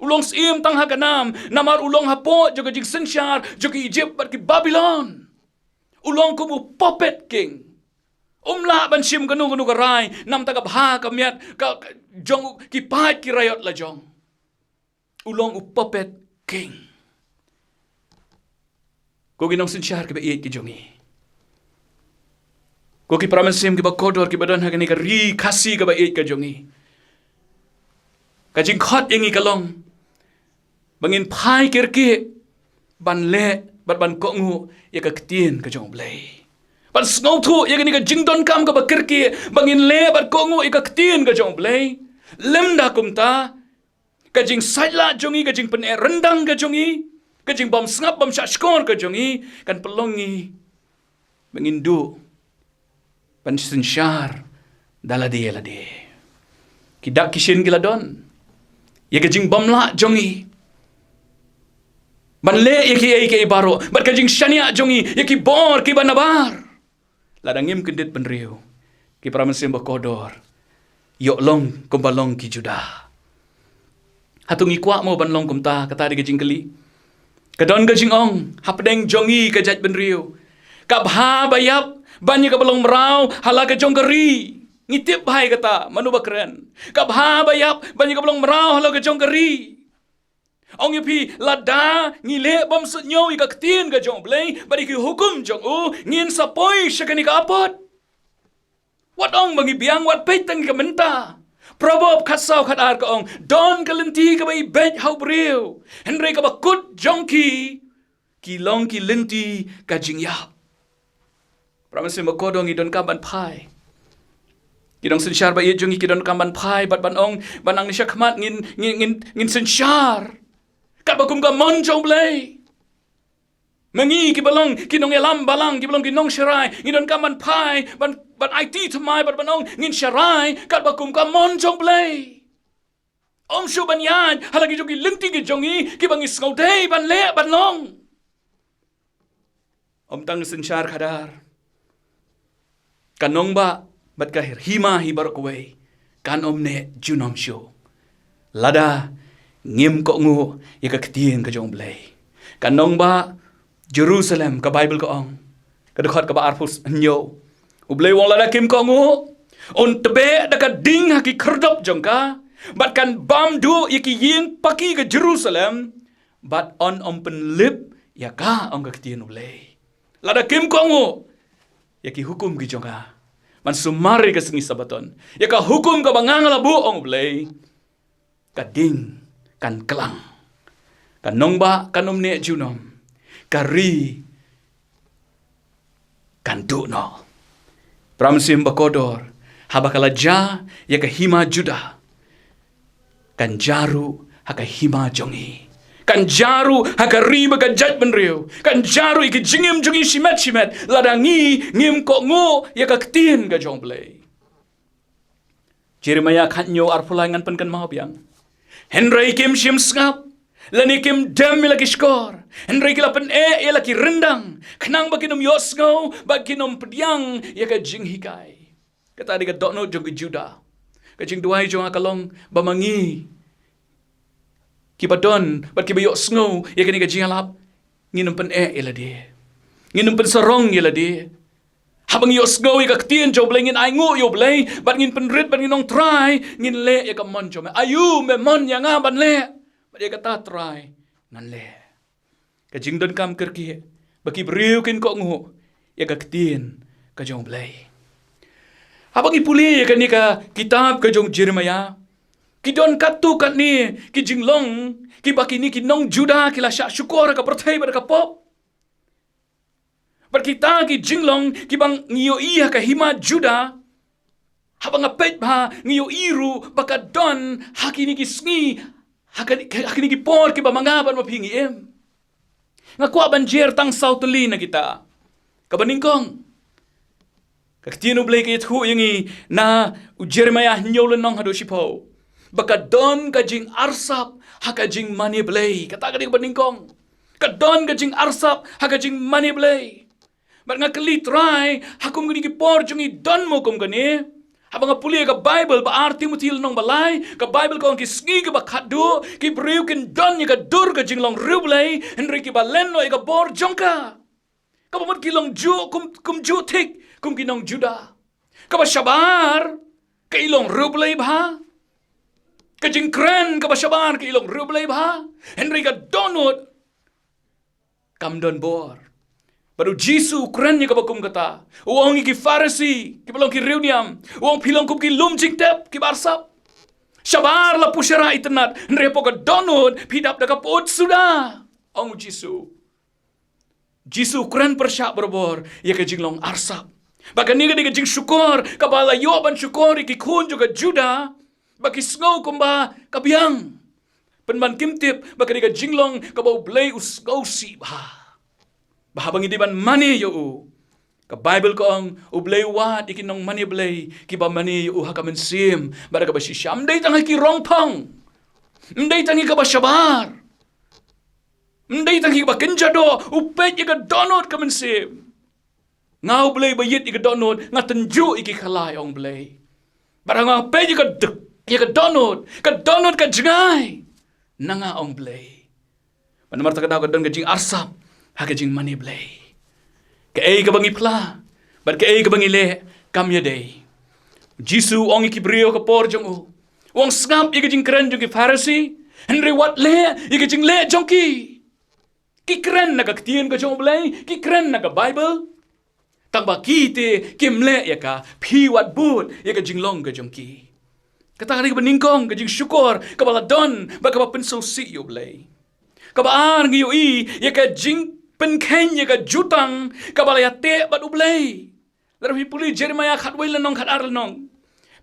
U long syiem tang ha ka nam namar u long hapoh jong ka jingsynshar jong ki Egypt bad ki Babylon. U long kum u puppet king. Um lah ban shim kano kano ka rai namar ka bha ka miat ka, ka jong ki paid ki raiot la jong. U long u puppet king. Ko ki nongsynshar kiba ïeit ki jong ngi, ko ki para mynsiem kiba kordor kiba don ha kane ka ri Khasi kaba ïeit ka jong ngi, ka jingkhot ïa ngi ka long ba ngin phai kyrkieh ban leh bad ban kohnguh ïa ka ktien ka jong U Blei. Ban sngewthuh ïa kane ka jingdonkam kaba kyrkieh ba ngin leh bad kohnguh ïa ka ktien ka jong U Blei. Lymda kumta, ka jingsaitlah jong ngi, ka jingpyneh ryndang ka jong ngi, ka jingbym sngap bym shahshkor ka jong ngi kan pynlong ngi ba ngin duh ban synshar da lade ïa lade. Ki dak ki shin ki la don ïa ka jingbymlah jong ngi ban leh ïa kiei kiei baroh, bad ka jingshaniah jong ngi ïa ki bor kiba nabar. Lada ngim kyndit bynriew, ki para mynsiem bakordor, ïoh long kumba long ki Judah. Hato ngi kwah mo ban long kumta? Kata dei ka jingkylli. Ka don ka jingong hapdeng jong ngi ka jaitbynriew. Ka bha ba ïap ban ïa kaba long mraw ha la ka jong ka ri. Ngi tip bha ïa kata, mano ba kren? Ka bha ba ïap ban ïa kaba long mraw ha la ka jong ka ri. Ong ïa phi, lada ngi leh bymsuidñiew ïa ka ktien ka jong U Blei bad ïa ki hukum jong u, ngin sa poi sha kane ka apot. Wat ong ba ngi biang, wat peit tang ïa ka mynta. Proverb khatsaw khatar ka ong, don ka lynti kaba ibeit ha u briew, hynrei kaba kut jong ki, ki long ki lynti ka jingïap. Para mynsiem bakordor, ngi donkam ban phai. Ki nongsynshar ba ïeit jong ngi ki donkam ban phai bad ban ong, ban nang shakhmat, ngin, ngin, ngin, ngin synshar katba kum ka mon jong U Blei. Ma ngi kiba long ki nongïalam balang, kiba long ki nongsharai, ngi donkam ban phai, ban, ban aiti thymmai bad ban ong, ngin sharai katba kum ka mon jong U Blei. Ym shuh ban ïaid ha la ki jong ki lynti ki jong ngi kiba ngi sngewdei ban leh ban long. Ym tang synshar khadar, ka nongbah bad ka hima hi baroh kawei kan ym neh junom shuh lada ngim kohnguh ïa ka ktien ka jong U Blei. Ka nongbah Jerusalem, ka Baibl ka ong, ka dkhot kaba arphew hynñiew, U Blei u ong, lada kim kohnguh, un tbeh da ka ding ha ki khyrdop jong ka, bad kan bam duh ïa ki ïing paki ka Jerusalem, bad yn ym pynlip ïa ka, ong ka ktien U Blei. Lada kim kohnguh ïa ki hukum ki jong nga ban sumar ïa ka sngi Sabaton, ïa ka hukum kaba nga nga la buh, ong U Blei, ka ding kan klang, ka nongbah kan ym neh junom, ka ri kan duh noh. Para mynsiem bakordor, haba ka la jia ïa ka hima Judah, kan jia ruh ha ka hima jong ngi, kan jia ruh ha ka ri bad ka jaitbynriew, kan jia ruh ïa ka jingim jong ngi shimet shimet lada ngi ngim kohnguh ïa ka ktien ka jong U Blei. Jeremiah khathynñiew arphew lai ngan pynkynmaw biang. Hynrei kim shym sngap, lane kim dem ïa la ki shkor. Hynrei ki la pyneh ïa la ki ryndang, khnang ba kin ym ïohsngew, ba kin ym pdiang ïa ka jinghikai. Kata dei ka dohnud jong ki Judah. Ka jingduwai jong nga ka long ba ma ngi kiba don bad kiba ïohsngew ïa kane ka jingïalap, ngin ym pyneh ïa lade, ngin ym pynsarong ïa lade. Haba ngi ïohsngew ïa ka ktien jong U Blei, ngin ainguh ïa U Blei bad ngin pynrit bad ngin ong, Trai, ngin leh ïa ka mon jong me. Aïu me mon ïa nga ban leh? Bad ïa kata, Trai, ngan leh. Ka jingdonkam kyrkieh ba ki briew kin kohnguh ïa ka ktien ka jong U Blei. Haba ngi pule ïa kane ka kitab ka jong Jeremiah, ki don katto katne ki jinglong kiba kine ki nong Judah ki la shah shukor ha ka pyrthei bad ka pop. Bad kita ki jinglong kiba ngi ïohi ha ka hima Judah, haba nga peit bha, ngi ïohi ruh ba ka don ha kine ki sngi, ha ka, ha kine ki por kiba ma nga bad ma phi ngi im. Nga kwah ban jer tang saw tylli na kita. Kaba nyngkong, ka ktien U Blei ka ïathuh ïa ngi na u Jeremiah hynñiew lynnong haduh shiphew, ba ka don ka jingarsap ha ka jingmane Blei. Kata ka dei kaba nyngkong. Ka don ka jingarsap ha ka jingmane Blei. Bad nga kylli, Trai, ha kum kine ki por jong ngi don mo kum kane? Haba nga pule ka Baibl, ba ar Timothi lynnong ba lai, ka Baibl ka ong, ki sngi kiba khatduh ki briew kin don ïa ka dur ka jinglong riewblei, hynrei kiba len noh ïa ka bor jong ka. Kaba mut ki long juh kum, kumjuh thik kum ki nong Judah. Kaba shabar ka i long riewblei bha. Ka jingkren kaba shabar ka i long riewblei bha, hynrei ka dohnud kam don bor. Bad u Jisu u kren ïa kaba kum kata. U ong ïa ki Pharisi kiba long ki riewniam, u ong, phi long kum ki lum jingtep kiba arsap. Shabar la pushara itynnat, hynrei hapoh ka dohnud phi dap da ka pud suda, ong u Jisu. Jisu u kren pyrshah barabor ïa ka jinglong arsap. Ba kane ka dei ka jingshukor kaba la ïoh ban shukor ïa ki khun jong ka Judah, ba ki sngew kumba ka biang. Pynban kim tip ba ka dei ka jinglong kaba U Blei u sngewsih bha. Ba haba ngi dei ban mane ïa u, ka Baibl ka ong, U Blei u wad ïa ki nongmane Blei kiba mane ïa u ha ka mynsiem bad ha kaba shisha. Ym dei tang ha ki rongphang, ym dei tang ha kaba shabar, ym dei tang ha kaba kynja doh. U peit ïa ka dohnud ka mynsiem. Nga U Blei ba ïeit ïa ka dohnud, nga tynjuh ïa ki khalai, ong Blei. Bad nga peit ïa ka d-, ïa ka dohnud, ka dohnud ka jngai na nga, ong Blei. Bad namar kata ka daw ka don ka jingarsap ha ka jingmane Blei. Kaei kaba ngi phla bad kaei kaba ngi leh kam ïadei. Jisu u ong ïa ki briew ha ka por jong u, u ong, sngap ïa ka jingkren jong ki Pharisi, hynrei wat leh ïa ka jingleh jong ki. Ki kren na ka ktien ka jong U Blei, ki kren na ka Baibl. Tang ba ki te kim leh ïa ka, phi wat bud ïa ka jinglong ka jong ki. Kata ka dei kaba nyngkong ka jingshukor kaba la don bad kaba pynsngewsih ïa U Blei. Kaba ar, ngi ïohi ïa ka jingpynkheiñ ïa ka jutang kaba la ïateh bad U Blei. Lada phi pule Jeremaïah khatwei lynnong, khatar lynnong,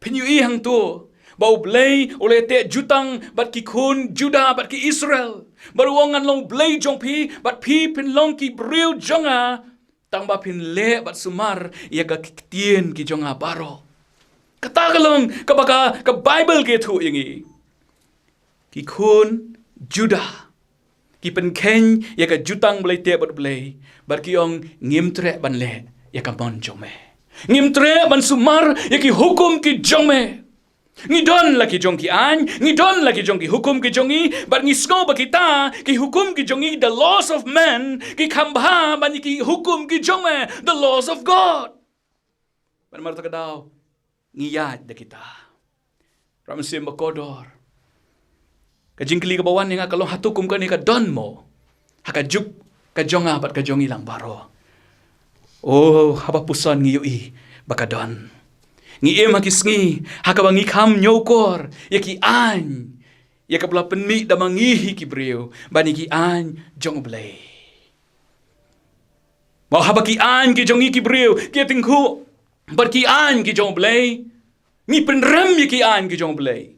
phin ïohi hangto ba U Blei u la ïateh jutang bad ki khun Judah bad ki Israel. Bad u ong, ngan long U Blei jong phi bad phi phin long ki briew jong nga, tang ba phin leh bad sumar ïa ka ktien ki jong nga baroh. Kata ka long kaba ka, ka Baibl ka ïathuh ïa ngi. Ki khun Judah ki pynkheiñ ïa ka jutang ba la ïateh bad U Blei, bad ki ong, ngim treh ban leh ïa ka mon jong me. Ngim treh ban sumar ïa ki hukum ki jong me. Ngi don la ki jong ki aiñ, ngi don la ki jong ki hukum ki jong ngi, bad ngi sngew ba kita ki hukum ki jong ngi, the laws of men, ki kham bha ban ïa ki hukum ki jong me, the laws of God. Bad namar kata ka daw ngi ïaid da kita. Para mynsiem ba kordor, ka jingkylli kaba wan ïa nga ka long, hato kum kane ka don mo ha ka juk ka jong nga bad ka jong ngi lang baroh? Oh, haba puson ngi ïohi ba ka don. Ngi im ha ki sngi ha kaba ngi kham ñiewkor ïa ki aiñ, ïa kaba la pynmih da ma ngi hi ki briew ban ïa ki aiñ jong U Blei. Mo, haba ki aiñ ki jong ngi ki briew ki ïatyngkhuh bad ki aiñ ki jong U Blei, ngi pynrem ïa ki aiñ ki jong U Blei.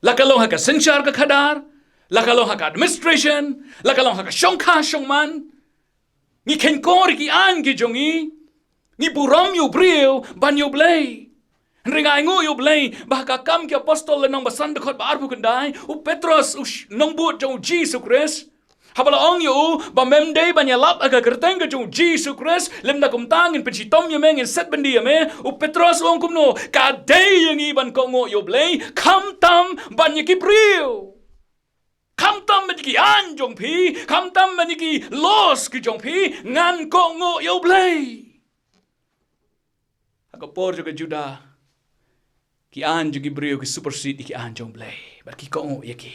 La ka long ha ka synshar ka khadar, la ka long ha ka administration, la ka long ha ka shongkha shongman, ngi kheiñkor ïa ki aiñ ki jong ngi. Ngi burom ïa u briew ban ïa U Blei. Hynrei nga ainguh ïa U Blei ba ha ka Kam ki Apostol lynnong ba san, dkhot ba arphew khyndai, u Petros, u sh-, nongbud jong U Jisu Khrist, haba la ong ïa u ba mem dei ban ïalap ha ka kyrteng ka jong U Jisu Khrist, lymda kumta ngin pynshitom ïa me, ngin set byndi ïa me, u Petros u ong kumno? Ka dei ïa ngi ban kohnguh ïa U Blei, khamtam ban ïa ki briew. Khamtam ban ïa ki aiñ jong phi, khamtam ban ïa ki laws ki jong phi, ngan kohnguh ïa U Blei. Ha ka por jong ka Judah, ki aiñ jong ki briew ki supersede ïa ki aiñ jong U Blei bad ki kohnguh ïa ki.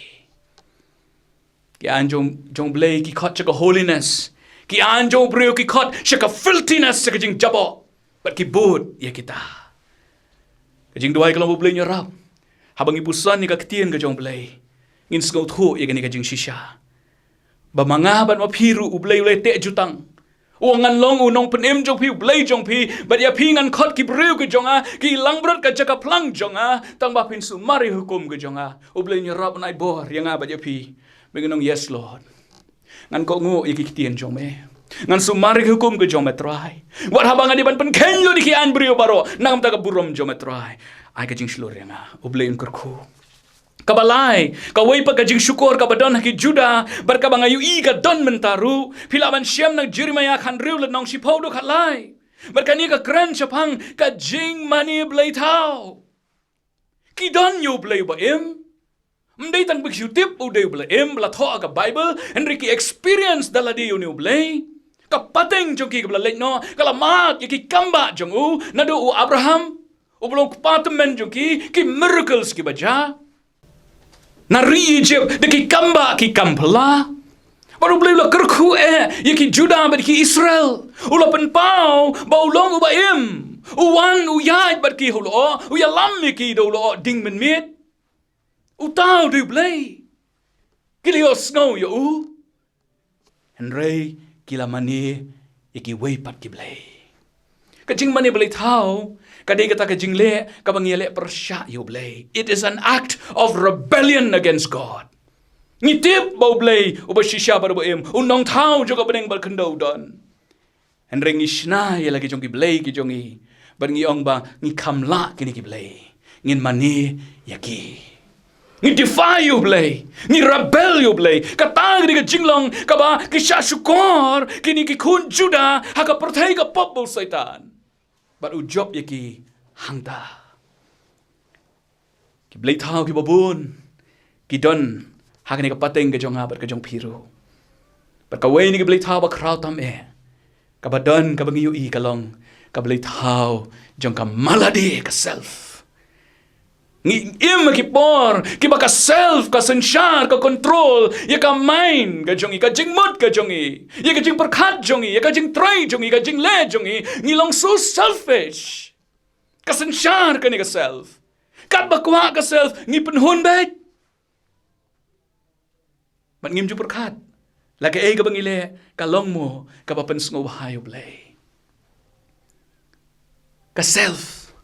Ki aiñ jong, jong U Blei ki khot sha ka holiness. Ki aiñ jong u briew ki khot sha ka filthiness, sha ka jingjaboh. Bad ki bud ïa kita. Ka jingduwai ka long ba U Blei un ïarap, haba ngi puson ïa ka ktien ka jong U Blei, ngin sngewthuh ïa kane ka jingshisha, ba ma nga bad ma phi ruh U Blei u la ïateh jutang. U ong, ngan long u nongpynim jong phi, U Blei jong phi, bad ïa phi ngan khot ki briew ki jong nga, ki langbrot ka jaka phlang jong nga, tang ba phin sumar ïa hukum ki jong nga. U Blei un ïarap, un ai bor ïa nga bad ïa phi, ba ngin ong, yes Lord, ngan kohnguh ïa ki ktien jong me. Ngan sumar ïa ki hukum ki jong me Trai. Wat haba nga dei ban pynkheiñ lut ïa ki aiñ briew baroh na ka bynta ka burom jong me Trai, ai ka jingshlur ïa nga. U Blei un kyrkhu. Kaba lai, kawei pat ka jingshukor kaba don ha ki Judah, bad kaba nga ïohi ka don mynta ruh. Phi lah ban shem na Jeremaïah khathynriew lynnong shiphew dkhot lai. Bad kane ka kren shaphang ka jingmane blei thaw. Ki don ïa U Blei uba im. Ym dei tang ba ki shu tip u dei uba la im, ba la thoh ha ka Baibl, hynrei ki experience da lade ïa une U Blei. Ka pateng jong ki kaba la leit noh ka la mad ïa ki kambah jong u, naduh u Abraham uba long u kpa tymmen jong ki, ki miracles kiba jia na ri Egypt, da ki kambah ki kam phylla. Bad U Blei u la kyrkhu eh ïa ki Judah bad ki Israel. U la pynpaw ba u long uba im. U wan, u ïaid bad ki ha u lyoh, u ïalam ïa ki da u lyoh ding mynmiet. Uta u dei u Blei. Ki la ïohsngew ïa u. Hynrei ki la mane ïa kiwei pat ki blei. Ka jingmane blei thaw ka dei kata ka jingleh kaba ngi ïaleh pyrshah ïa u Blei. It is an act of rebellion against God. Ngi tip ba u Blei uba shisha bad uba im, u nongthaw jong ka bneng bad khyndew u don. Hynrei ngi shna ïa la ki jong ki blei ki jong ngi bad ngi ong ba ngi kham lah kine ki blei, ngin mane ïa ki. Ngi defy ïa u Blei, ngi rebel ïa u Blei. Kata ka dei ka jinglong kaba ki shah shukor kine ki khun Judah ha ka pyrthei ka pop ba u Soitan. Bad u jop ïa ki hangta. Ki blei thaw kiba bun ki don ha kane ka pateng ka jong nga bad ka jong phi ruh. Bad kawei na ki blei thaw ba khraw tam eh, kaba don kaba ngi ïohi ka long ka blei thaw jong ka mala de, ka self. Ngi im ha ki por kiba ka self, ka synshar, ka control ïa ka mind ka jong ngi, ka jingmut ka jong ngi, ïa ka jingpyrkhat jong ngi, ïa ka jingtrei jong ngi, ka jingleh jong ngi. Ngi long so selfish. Ka synshar kane ka self. Katba kwah ka self ngi pynhun beit. Bad ngim ju pyrkhat la kaei kaba ngi leh ka long mo kaba pynsngewbha ïa u Blei. Ka self.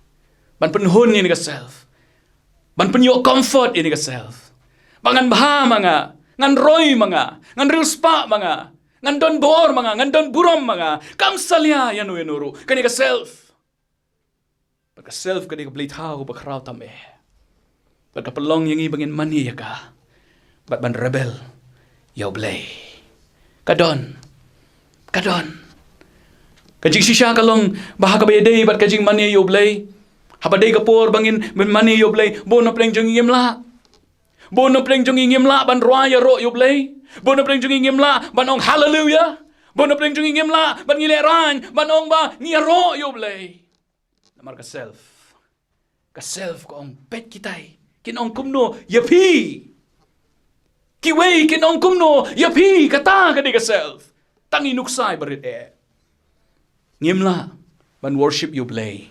Ban pynhun ïa kane ka self. Ban pynïoh comfort ïa kane ka self. Ba ngan bha ma nga, ngan roi ma nga, ngan riewspah ma nga, ngan don bor ma nga, ngan don burom ma nga. Kam salia ïano ïano ruh. Kane ka self. Bad ka self ka dei ka blei thaw ba khraw tam eh. Bad ka pynlong ïa ngi ba ngin mane ïa ka bad ban rebel ïa u Blei. Ka don, ka don. Ka jingshisha ka long ba ha kaba ïadei bad ka jingmane ïa u Blei, haba dei ka por ba ngin mane ïa u Blei, bun na pdeng jong ngi ngim lah. Bun na pdeng jong ngi ngim lah ban rwai ïaroh ïa u Blei. Bun na pdeng jong ngi ngim lah ban ong haleluia. Bun na pdeng jong ngi ngim lah ban ngi lehraiñ ban ong ba ngi ïaroh ïa u Blei. Namar ka self. Ka self ka ong, peit kitai kin ong kumno ïa phi. Kiwei kin ong kumno ïa phi, kata ka dei ka self. Tang i nuksa iba rit eh. Ngim lah ban worship ïa u Blei.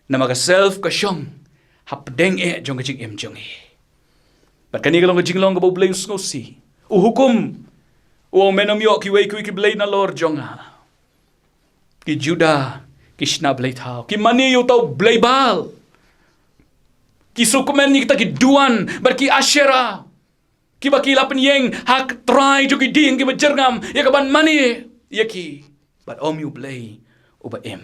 Namar ka self ka shong hapdeng eh jong ka jingim jong ngi. Bad kane ka long ka jinglong kaba u Blei u sngewsih. U hukum. U ong, men ym ïoh kiwei kiwei ki blei nalor jong nga. Ki Judah ki shna blei thaw, ki mane ïa uta u blei Baal. Ki sngewkmen ïa kita ki duwan bad ki Asherah, kiba ki la pynïeng ha trai jong ki dieng kiba jyrngam ïa ka ban mane ïa ki. Bad ym ïa u Blei uba im.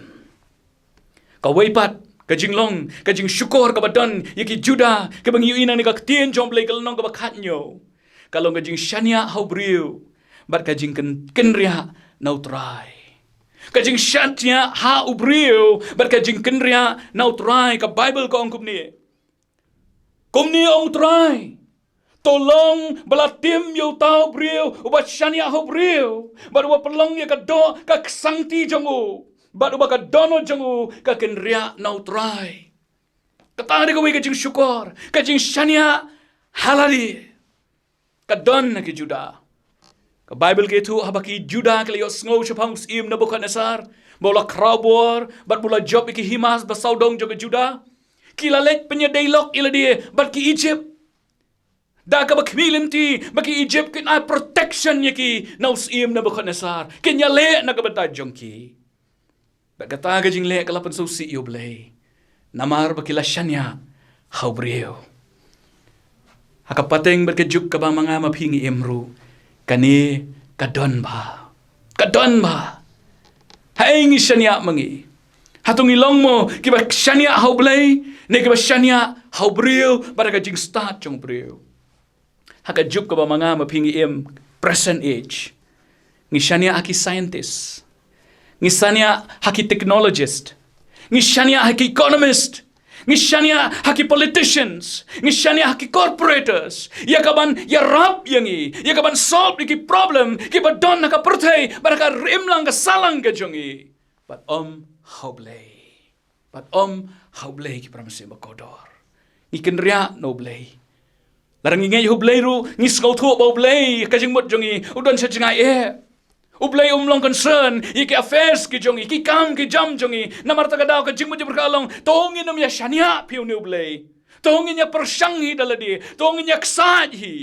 Kawei pat ka jinglong, ka jingshukor kaba don ïa ki Judah, kaba ngi ïohi na kane ka ktien jong u Blei, ka lynnong kaba khatnïew, ka long ka jingshaniah ha u briew bad ka jingkynriah na u Trai. Ka jingshaniah ha u briew bad ka jingkynriah na u Trai. Ka Baibl ka ong kumne. Kumne ong u Trai, to long ba la tim ïa uta u briew uba shaniah ha u briew bad uba pynlong ïa ka doh ka ksangti jong u, bad uba ka dohnud jong u ka kynriah na u Trai. Kata dei kawei ka jingshukor, ka jingshaniah ha lade. Ka don ha ki Judah. Ka Baibl ka ïathuh, haba ki Judah ki la ïohsngew shaphang u syiem Nebukhadnessar ba u la khraw bor bad ba u la jop ïa ki hima ba sawdong jong ka Judah, ki la leit pynïadei lok ïa lade bad ki Egypt. Da kaba khmih lynti ba ki Egypt kin ai protection ïa ki na u syiem Nebukhadnessar, kin ïaleh na ka bynta jong ki. Bad kata ka jingleh ka la pynsngewsih ïa u Blei, namar ba ki la shaniah ha u briew. Ha ka pateng bad ka juk kaba ma nga ma phi ngi im ruh, kane ka don bha. Ka don bha. Haei ngi shaniah ma ngi? Hato ngi long mo kiba shaniah ha u Blei ne kiba shaniah ha u briew bad ha ka jingstad jong u briew? Ha ka juk kaba ma nga ma phi ngi im, present age, ngi shaniah ha ki scientist, ngi shaniah ha ki technologist, ngi shaniah ha ki economist, ngi shaniah ha ki politicians, ngi shaniah ha ki corporators ïa ka ban ïarap ïa ngi, ïa ka ban solve ïa ki problem kiba don ha ka pyrthei bad ha ka imlang ka sahlang ka jong ngi. Bad ym ha u Blei. Bad ym ha u Blei, ki para mynsiem bakordor. Ngi kynriah na u Blei. Lada ngi ngeit ha u Blei ruh ngi sngewthuh ba u Blei, ka jingmut jong ngi u don sha jngai eh. U Blei um long concern ïa ki affairs ki jong ngi, ki kam ki jam jong ngi. Namar kata ka daw ka jingmut jingpyrkhat long, to ngin ym ïa shaniah phi ïa une U Blei. To ngin ïa pyrshang hi da lade. To ngin ïa ksaid hi.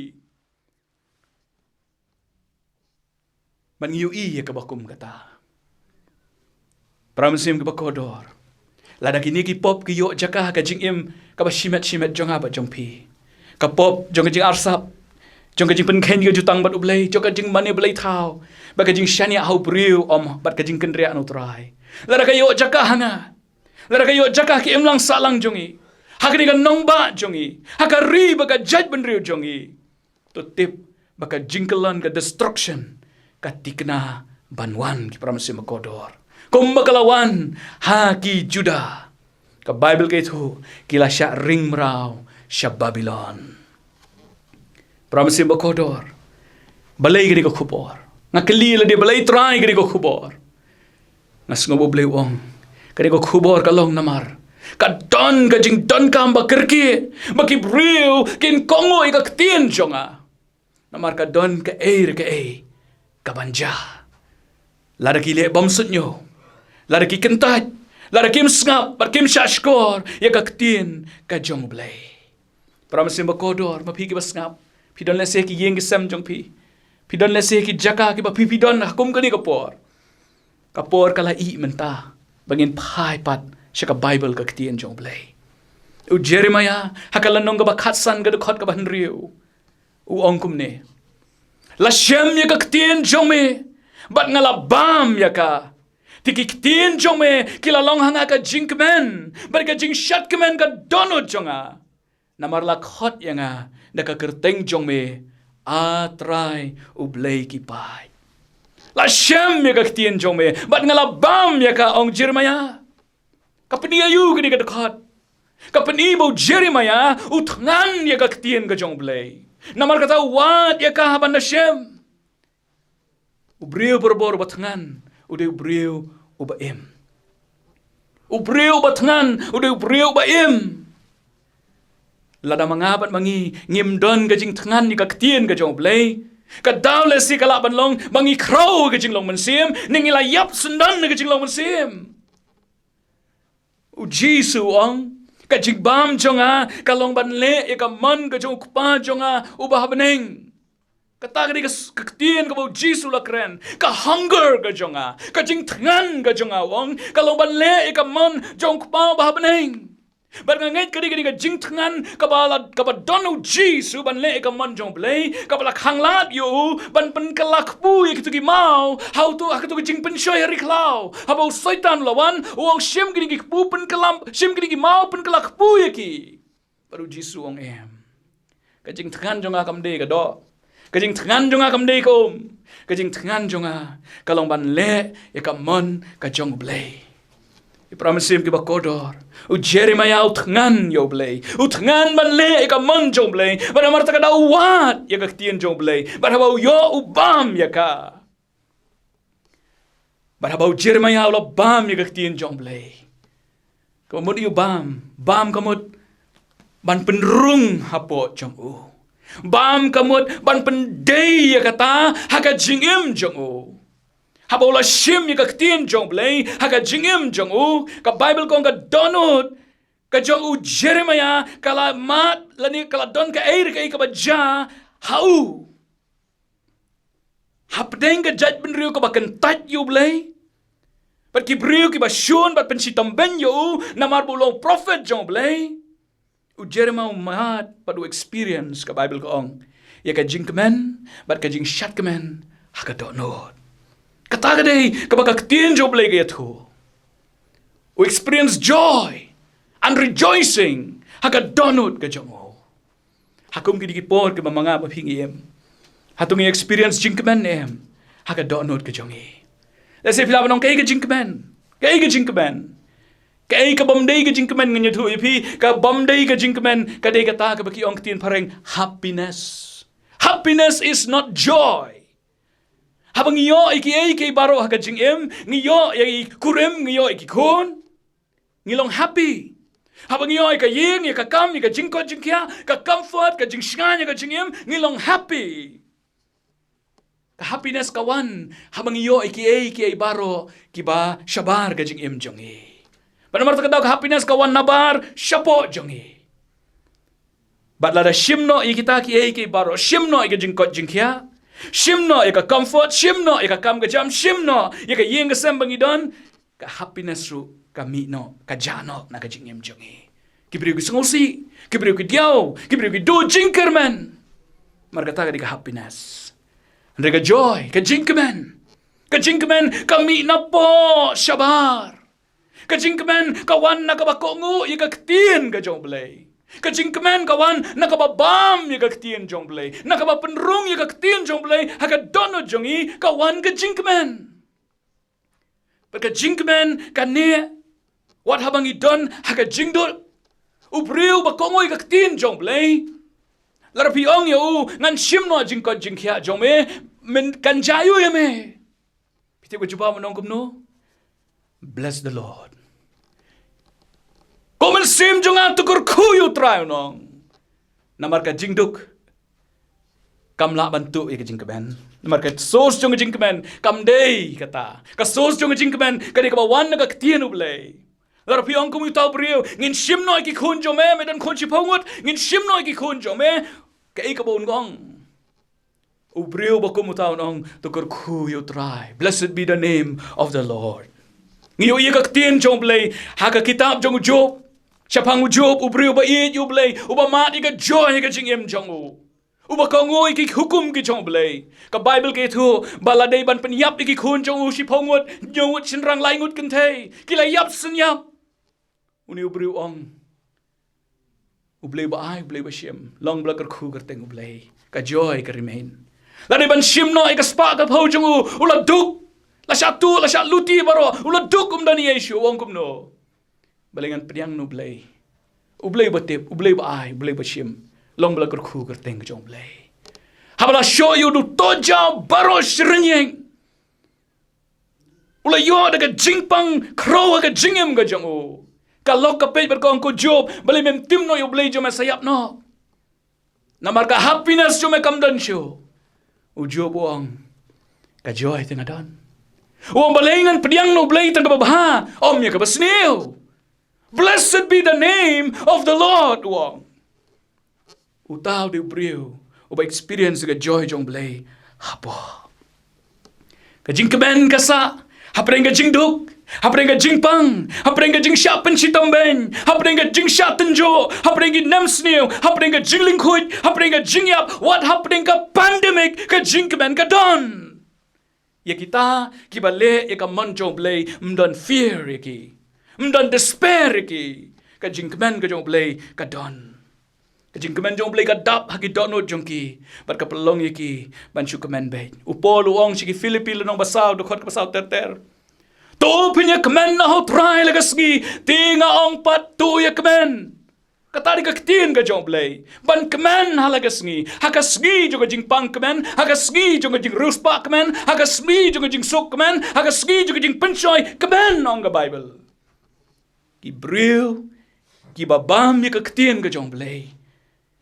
Ban ngi ïohi ïa kaba kum kata. Para mynsiem kiba kordor, lada kine ki pop ki ïoh jaka ha ka jingim kaba shimet shimet jong nga bad jong phi, ka pop jong ka jingarsap, jong ka jingpynkheiñ ka jutang bad U Blei, jong ka jingmane blei thaw, bad ka jingshaniah ha u briew, ym bad ka jingkynriah na U Trai, lada ka ïoh jaka ha nga, lada ka ïoh jaka ha ka imlang sahlang jong ngi, ha kane ka nongbah jong ngi, ha ka ri bad ka jaitbynriew jong ngi, to tip ba ka jingkyllon, ka destruction, ka thikna ban wan, ki para mynsiem ba kordor, kumba ka la wan ha ki Juda. Ka Baibl ka ïathuh, ki la shah ring mraw sha Babilon. Para mynsiem ba kordor, balei kane ka khubor? Nga kylli lade, balei Trai kane ka khubor? Nga sngew ba U Blei u ong, kane ka khubor ka long namar ka don ka jingdonkam ba kyrkieh ba ki briew kin kohnguh ïa ka ktien jong nga. Namar ka don kaei re kaei kaban jia, lada ki leh bymsuidñiew, lada ki kyntait, lada kim sngap bad kim shahshkor ïa ka ktien ka jong U Blei. Para mynsiem ba kordor, ma phi kiba sngap, phi don lehse ki ïing ki sem jong phi, phi don lehse ki jaka kiba phi, phi don ha kum kane ka por. Ka por ka la ïeh mynta ba ngin phai pat sha ka Baibl, ka ktien jong U Blei. U Jeremaïah ha ka lynnong kaba khatsan, ka dkhot kaba hynriew, u ong kumne: La shem ïa ka ktien jong me bad nga la bam ïa ka. Te ki ktien jong me ki la long ha nga ka jingkmen bad ka jingshatkmen, ka dohnud jong nga, namar la khot ïa nga da ka kyrteng jong me, A Trai U Blei ki paid. La shem ïa ka ktien jong me bad nga la bam ïa ka, ong Jeremaïah. Ka pyni aïu kane ka dkhot? Ka pyni ba u Jeremaïah u thngan ïa ka ktien ka jong U Blei. Namar kata u wad ïa ka ha ban da shem. U briew barabor uba thngan u dei u briew uba im. U briew uba thngan u dei u briew uba im. Lada ma nga bad ma ngi ngim don ka jingthngan ïa ka ktien ka jong U Blei, ka daw lehse ka lah ban long ba ngi khraw ka jinglong mynsiem, ne ngi la ïap syndon ka jinglong mynsiem. U Jisu u ong, ka jingbam jong nga ka long ban leh ïa ka mon ka jong U Kpa jong nga uba ha bneng. Kata ka dei ka s-, ka ktien kaba u Jisu u la kren. Ka hunger ka jong nga, ka jingthngan ka jong nga, u ong, ka long ban leh ïa ka mon jong U Kpa uba ha bneng. Bad nga ngeit ka dei, ka dei ka jingthngan kaba la, kaba don ha u Jisu ban leh ïa ka mon jong U Blei, kaba la khanglad ïa u ban pynkylla kpu ïa kito ki maw ha uto, ha kato ka jingpynshoi ha ri khlaw. Haba u Soitan u la wan, u ong, shim kine ki kpu pynkylla, shim kine ki maw pynkylla kpu ïa ki. Bad u Jisu u ong, em. Ka jingthngan jong nga kam dei ka doh. Ka jingthngan jong nga kam dei ka um. Ka jingthngan jong nga ka long ban leh ïa ka mon ka jong U Blei. Ki para mynsiem kiba kordor, u Jeremaïah u thngan ïa U Blei. U thngan ban leh ïa ka mon jong U Blei. Bad namar kata ka daw u wad ïa ka ktien jong U Blei. Bad haba u ïoh, u bam ïa ka. Bad haba u Jeremaïah u la bam ïa ka ktien jong U Blei, kaba mut u bam, bam ka mut ban pynrung hapoh jong u. Bam ka mut ban pyndei ïa kata ha ka jingim jong u. Haba u la shim ïa ka ktien jong U Blei ha ka jingim jong u, ka Baibl ka ong ka dohnud ka jong u Jeremaïah ka la mad, lane ka la don kaei re kaei kaba jia ha u. Hapdeng ka jaitbynriew kaba kyntait ïa U Blei, bad ki briew kiba shun bad pynshitom beiñ ïa u namar ba u long u prophet jong U Blei, u Jeremaïah u mad bad u experience, ka Baibl ka ong, ïa ka jingkmen bad ka jingshatkmen ha ka dohnud. Kata ka dei kaba ka ktien jong U Blei ka ïathuh. U experience joy and rejoicing ha ka dohnud ka jong u. Ha kum kine ki por kiba ma nga bad phi ngi im, hato ngi experience jingkmen em ha ka dohnud ka jong ngi? Lehse phi lah ban ong, kaei ka jingkmen? Kaei ka jingkmen? Kaei ka bym dei ka jingkmen? Ngan ïathuh ïa phi, ka bym dei ka jingkmen ka dei kata kaba ki ong ktien phareng happiness. Happiness is not joy. Haba ngi ïoh ïa kiei kiei baroh ha ka jingim, ngi ïoh ïa ki kurim, ngi ïoh ïa ki khun, ngi long happy. Haba ngi ïoh ïa ka ïing, ïa ka kam, ïa ka jingkoit jingkhiah, ka comfort, ka jingshngaiñ ha ka jingim, ngi long happy. Ka happiness ka wan haba ngi ïoh ïa kiei kiei baroh kiba shabar ka jingim jong ngi. Bad namar kata ka daw ka happiness ka wan nabar shapoh jong ngi. Bad lada shim noh ïa kita kiei kiei baroh, shim noh ïa ka jingkoit jingkhiah, shim noh ïa ka comfort, shim noh ïa ka kam ka jam, shim noh ïa ka ïing ka sem ba ngi don, ka happiness ruh ka mih noh, ka jah noh na ka jingim jong ngi. Ki briew ki sngewsih, ki briew ki diaw, ki briew ki duh jingkyrmen. Namar kata ka dei ka happiness. Hynrei ka joy, ka jingkmen, ka jingkmen ka mih napoh shabar. Ka jingkmen ka wan na kaba kohnguh ïa ka ktien ka jong U Blei. Ka jingkmen ka wan na kaba bam ïa ka ktien jong U Blei, na kaba pynrung ïa ka ktien jong U Blei ha ka dohnud jong ngi, ka wan ka jingkmen. Bad ka jingkmen ka neh wat haba ngi don ha ka jingduk. U briew ba kohnguh ïa ka ktien jong U Blei, lada phi ong ïa u, ngan shim noh jingkoit jingkhiah jong me, men kan jia aiu ïa me? Phi tip ka jubab un ong kumno? Bless the Lord. Ko mynsiem jong nga, to kyrkhu ïa U Trai, un ong. Namar ka jingduk kam lah ban tuh ïa ka jingkmen. Namar ka source jong ka jingkmen kam dei kata. Ka source jong ka jingkmen ka dei kaba wan na ka ktien U Blei. Lada phi ong kum uta u briew, ngin shim noh ïa ki khun jong me, me don khun shiphew ngut, ngin shim noh ïa ki khun jong me, kaei kaba un ong? U briew ba kum uta un ong, to kyrkhu ïa U Trai. Blessed be the name of the Lord. Ngi ïohi ïa ka ktien jong U Blei ha ka kitab jong u Job. Shaphang u Job, u briew ba ïeit ïa U Blei, uba mad ïa ka joy ha ka jingim jong u, uba kohnguh ïa ki hukum ki jong U Blei. Ka Baibl ka ïathuh ba la dei ban pynïap ïa ki khun jong u shiphew ngut, hynñiew ngut shynrang, lai ngut kynthei, ki la ïap synñiap. Une u briew u ong, U Blei ba ai, U Blei ba shim, long ba la kyrkhu kyrteng U Blei, ka joy ka remain. La dei ban shim noh ïa ka spah ka phew jong u, u la duk. La shah tuh, la shah luti baroh, u la duk, um don ei ei shuh, u ong kumno? Balei ngan pdiang na U Blei, U Blei ba tip, U Blei ba ai, U Blei ba shim, long ba la kyrkhu kyrteng ka jong U Blei. Haba la shoh ïa u, u tohjaw baroh shi rynïeng. U la ïoh da ka jingpang khraw ha ka jingim ka jong u. Ka lok ka peit bad ka ong, ko Job, balei mem tim noh ïa U Blei jong me sa ïap noh? Namar ka happiness jong me kam don shuh. U Job u ong, ka joy te nga don. U ong, balei ngan pdiang na U Blei tang kaba bha, ym ïa kaba sniew? Blessed be the name of the Lord, u ong. Uta u dei u briew uba experience ka joy jong U Blei hapoh. Ka jingkmen ka sah hapdeng ka jingduk, hapdeng ka jingpang, hapdeng ka jingshah pynshitom beiñ, hapdeng ka jingshah tynjuh, hapdeng ki nemsniew, hapdeng ka jinglyngkhuid, hapdeng ka jingïap, wat hapdeng ka pandemic, ka jingkmen ka don. Ïa kita kiba leh ïa ka mon jong U Blei, ym don fear ïa ki, ym don despair ïa ki. Ka jingkmen ka jong U Blei ka don. Ka jingkmen jong U Blei ka dap ha ki dohnud jong ki, bad ka pynlong ïa ki ban shu kmen beit. U Paul u ong sha ki Philippi lynnong ba saw, dkhot kaba saw ter ter, to phin ïa kmen na ha U Trai la ka sngi. Te nga ong pat, to ïa kmen. Kata dei ka ktien ka jong U Blei, ban kmen ha la ka sngi, ha ka sngi jong ka jingpang kmen, ha ka sngi jong ka jingriewspah kmen, ha ka sngi jong ka jingsuk kmen, ha ka sngi jong ka jingpynshoi kmen, ong ka Baibl. Ki briew kiba bam ïa ka ktien ka jong U Blei,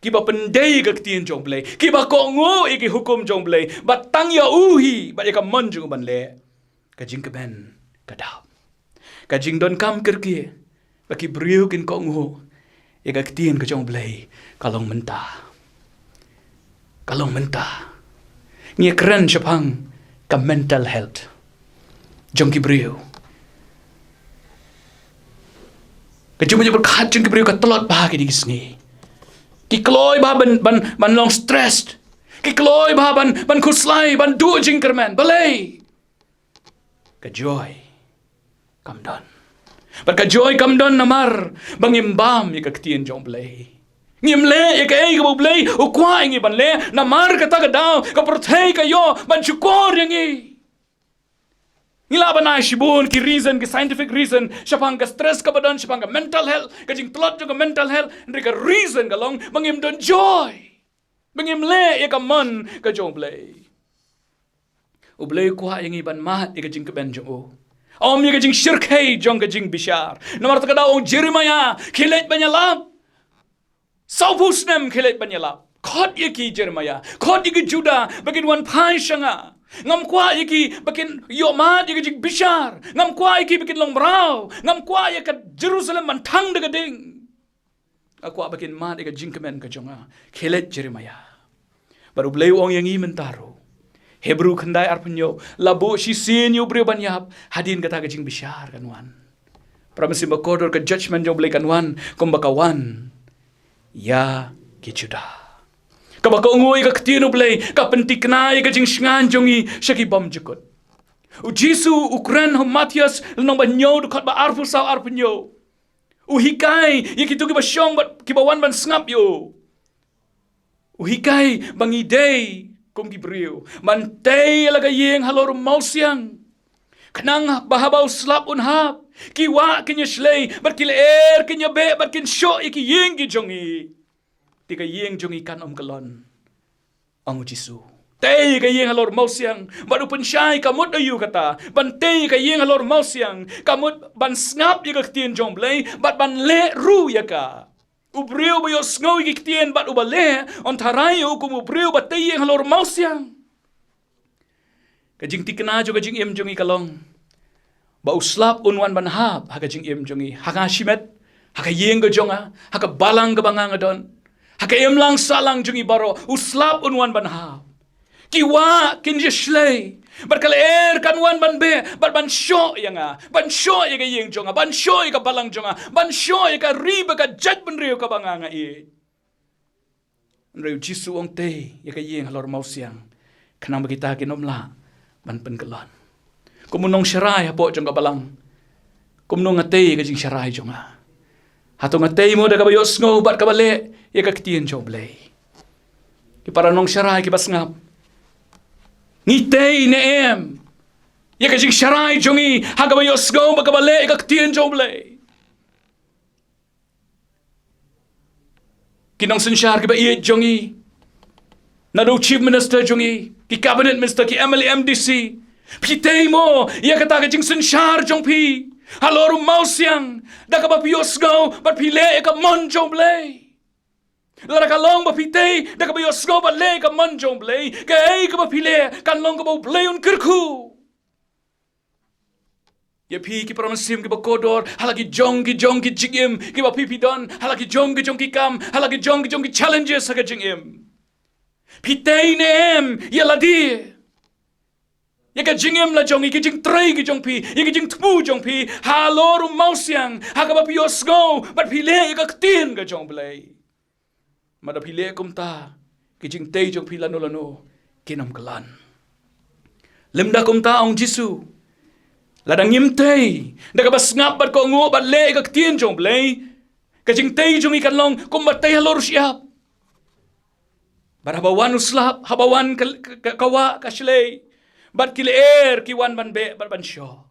kiba pyndei ïa ka ktien jong U Blei, kiba kohnguh ïa ki hukum jong U Blei, ba tang ïa u hi bad ïa ka mon jong u ban leh, ka jingkmen ka dap. Ka jingdonkam kyrkieh ba ki briew kin kohnguh ïa ka ktien ka jong U Blei ka long mynta. Ka long mynta. Ngi kren shaphang ka mental health jong ki briew. Ka jingmut jingpyrkhat jong ki briew ka tlot bha kine ki sngi. Ki kloi bha ban, ban, ban long stressed. Ki kloi bha ban, ban khuslai, ban duh jingkyrmen. Balei? Ka joy kam don. Bad ka joy kam don namar ba ngim bam ïa ka ktien jong U Blei. Ngim leh ïa kaei kaba U Blei u kwah ïa ngi ban leh. Namar kata ka daw ka pyrthei ka ïoh ban shukor ïa ngi. Ngi lah ban ai shibun ki reason, ki scientific reason shaphang ka stress kaba don, shaphang ka mental health, ka jingtlot jong ka mental health. Hynrei ka reason ka long ba ngim don joy, ba ngim leh ïa ka mon ka jong U Blei. U Blei u kwah ïa ngi ban mad ïa ka jingkmen jong u, ym ïa ka jingshyrkhei jong ka jingbishar. Namar kata ka daw ong Jeremiah, khie leit ban ïalap. Sawphew snem khie leit ban ïalap. Khot ïa ki Jeremiah, khot ïa ki Judah ba kin wan phai sha nga. Ngam kwah ïa ki ba kin ïoh mad ïa ka jingbishar. Ngam kwah ïa ki ba kin long mraw. Ngam kwah ïa ka Jerusalem ban thang da ka ding. Nga kwah ba kin mad ïa ka jingkmen ka jong nga. Khelet Jeremiah. Bad U Blei u ong ïa ngi mynta ruh. Hebru khyndai arphew hynñiew, la buh shisien ïa u briew ban ïap, hadien kata ka jingbishar kan wan. Para mynsiem bakordor, ka judgment jong U Blei kan wan, kumba ka wan ïa ki Judah. Kaba kohnguh ïa ka ktien U Blei, ka pynthikna ïa ka jingshngaiñ jong ngi sha ki bymjukut. U Jisu u kren ha u Mathaios lynnong ba hynñiew dkhot ba arphew saw arphew hynñiew. U hikai ïa kito kiba shong bad kiba wan ban sngap ïa u. U hikai ba ngi dei kum ki briew ban tei ïa la ka ïing halor u mawsiang, khnang ba haba u slap un hap, ki wah kin ïashlei bad ki lyer kin ïabeh bad kin shoh ïa ki ïing ki jong ngi. Te ka ïing jong ngi kan ym kyllon, ong u Jisu. Tei ïa ka ïing halor u mawsiang, bad u pynshai ka mut aïu kata ban tei ïa ka ïing halor u mawsiang? Ka mut ban sngap ïa ka ktien jong U Blei bad ban leh ruh ïa ka. U briew ba ïohsngew ïa ki ktien bad uba leh, yn tharai ïa u kum u briew ba tei ïing halor u mawsiang. Ka jingthikna jong ka jingim jong ngi ka long ba u slap un wan ban hap ha ka jingim jong ngi, ha ka shimet, ha ka ïing ka jong nga, ha ka balang kaba nga nga don, ha ka imlang sahlang jong ngi baroh, u slap un wan ban hap. Ki wah kin ïashlei bad ka lyer kan wan ban beh bad ban shoh ïa nga, ban shoh ïa ka ïing jong nga, ban shoh ïa ka balang jong nga, ban shoh ïa ka ri bad ka jaitbynriew kaba nga nga ïeit. Hynrei u Jisu u ong tei ïa ka ïing halor u mawsiang, khnang ba kita kin ym lah ban pynkyllon. Kum u nongsharai hapoh jong ka balang, kumno nga tei ïa ka jingsharai jong nga? Hato nga tei mo da kaba ïohsngew bad kaba leh ïa ka ktien jong U Blei? Ki para nongsharai kiba sngap, ngi tei ne em ïa ka jingsharai jong ngi ha kaba ïohsngew bad kaba leh ïa ka ktien jong U Blei? Ki nongsynshar kiba ïeit jong ngi, naduh u Chief Minister jong ngi, ki Cabinet Minister, ki M L A, M D C, phi tei mo ïa kata ka jingsynshar jong phi halor u mawsiang da kaba phi ïohsngew bad phi leh ïa ka mon jong U Blei? Lada ka long ba phi tei da kaba ïohsngew bad leh ïa ka mon jong U Blei, kaei kaba phi leh kan long kaba U Blei un kyrkhu. Ïa phi ki para mynsiem kiba kordor, ha la ki jong ki jong ki jingim kiba phi phi don, ha la ki jong ki jong ki kam, ha la ki jong ki jong ki challenges ha ka jingim, phi tei ne em ïa lade, ïa ka jingim la jong ngi, ki jingtrei ki jong phi, ïa ki jingthmu jong phi halor u mawsiang ha kaba phi ïohsngew bad phi leh ïa ka ktien ka jong U Blei? Mada phi leh kumta, ki jingtei jong phi lano lano kin ym kyllon. Lymda kumta, ong Jisu, lada ngim tei da kaba sngap bad kohnguh bad leh ïa ka ktien jong U Blei, ka jingtei jong ngi kan long kumba tei halor u shyiap. Bad haba wan u slap, haba wan ka, ka, ka wah ka shlei, bad ki lyer ki wan ban beh bad ban shoh,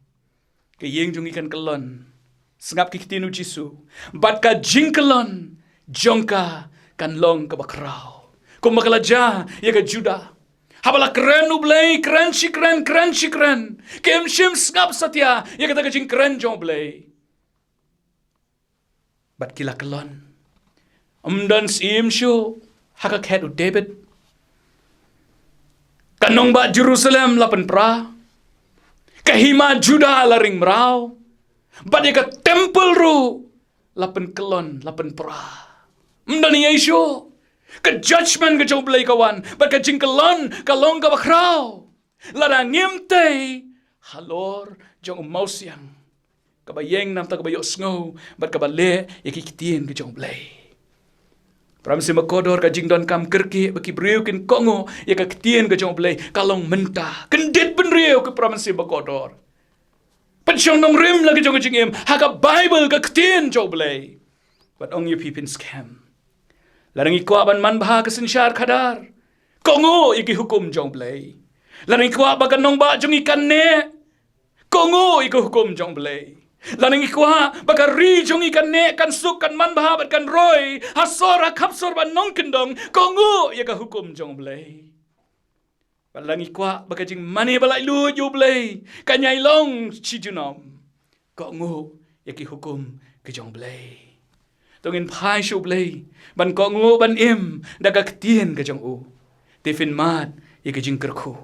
ka ïing jong ngi kan kyllon. Sngap ki ktien u Jisu, bad ka jingkyllon jong ka kan long kaba khraw, kumba ka la jia ïa ka Judah. Haba la kren U Blei, kren shi kren, kren shi kren, kim shym sngap satia ïa kata ka jingkren jong U Blei. Bad ki la kyllon. Ym don syiem shuh ha ka khet u David. Ka nongbah Jerusalem la pynpra. Ka hima Judah la ring mraw. Bad ïa ka temple ruh la pynkyllon, la pynpra. Ym don ei ei shuh. Ka judgment ka jong U Blei ka wan bad ka jingkyllon ka long kaba khraw. Lada ngim tei halor jong u mawsiang, kaba ïeng na ka bynta kaba ïohsngew bad kaba leh ïa ki ktien ki jong U Blei. Para mynsiem bakordor, ka jingdonkam kyrkieh ba ki briew kin kohnguh ïa ka ktien ka jong U Blei ka long mynta. Kyndit bynriew, ko para mynsiem bakordor. Pynshong nongrim la ka jong ka jingim ha ka Baibl, ka ktien jong U Blei. Bad ong ïa phi, phin skhem. Lada ngi kwah ban manbha ka synshar khadar, kohnguh ïa ki hukum jong U Blei. Lada ngi kwah ba ka nongbah jong ngi kan neh, kohnguh ïa ka hukum jong U Blei. Lada ngi kwah ba ka ri jong ngi kan neh, kan suk, kan manbha bad kan roi ha sor ha khapsor bad nongkyndong, kohnguh ïa ka hukum jong U Blei. Bad lada ngi kwah ba ka jingmane ba laitluid ïa U Blei kan ïai long shi junom, kohnguh ïa ki hukum ki jong U Blei. To ngin phai sha U Blei ban kohnguh ban im da ka ktien ka jong u. Te phin mad ïa ka jingkyrkhu.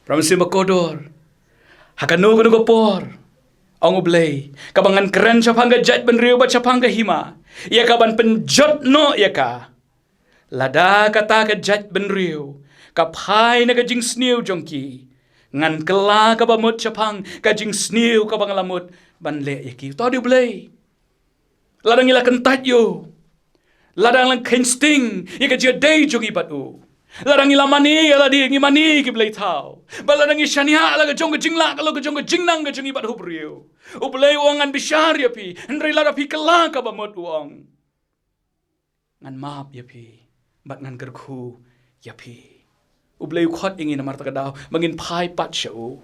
Para mynsiem bakordor, ha kano kano ka por, ong U Blei, kaba ngan kren shaphang ka jaitbynriew bad shaphang ka hima, ïa kaban pynjot noh ïa ka. Lada kata ka jaitbynriew ka phai na ka jingsniew jong ki, ngan kylla kaba mut shaphang ka jingsniew kaba nga la mut ban leh ïa ki. Uta u dei U Blei. Lada ngi la kyntait ïa u, lada ngi la kheiñ sting ïa ka jingïadei jong ngi bad u, lada ngi la mane ïa lade, ngi mane ïa ki blei thaw, bad lada ngi shaniah la ka jong ka jinglah, ka long ka jong ka jingnang ka jong ngi bad u briew, U Blei u ong, ngan bishar ïa phi. Hynrei lada phi kylla kaba mut, u ong, ngan map ïa phi bad ngan kyrkhu ïa phi. U Blei u khot ïa ngi namar kata ka daw ba ngin phai pat sha u.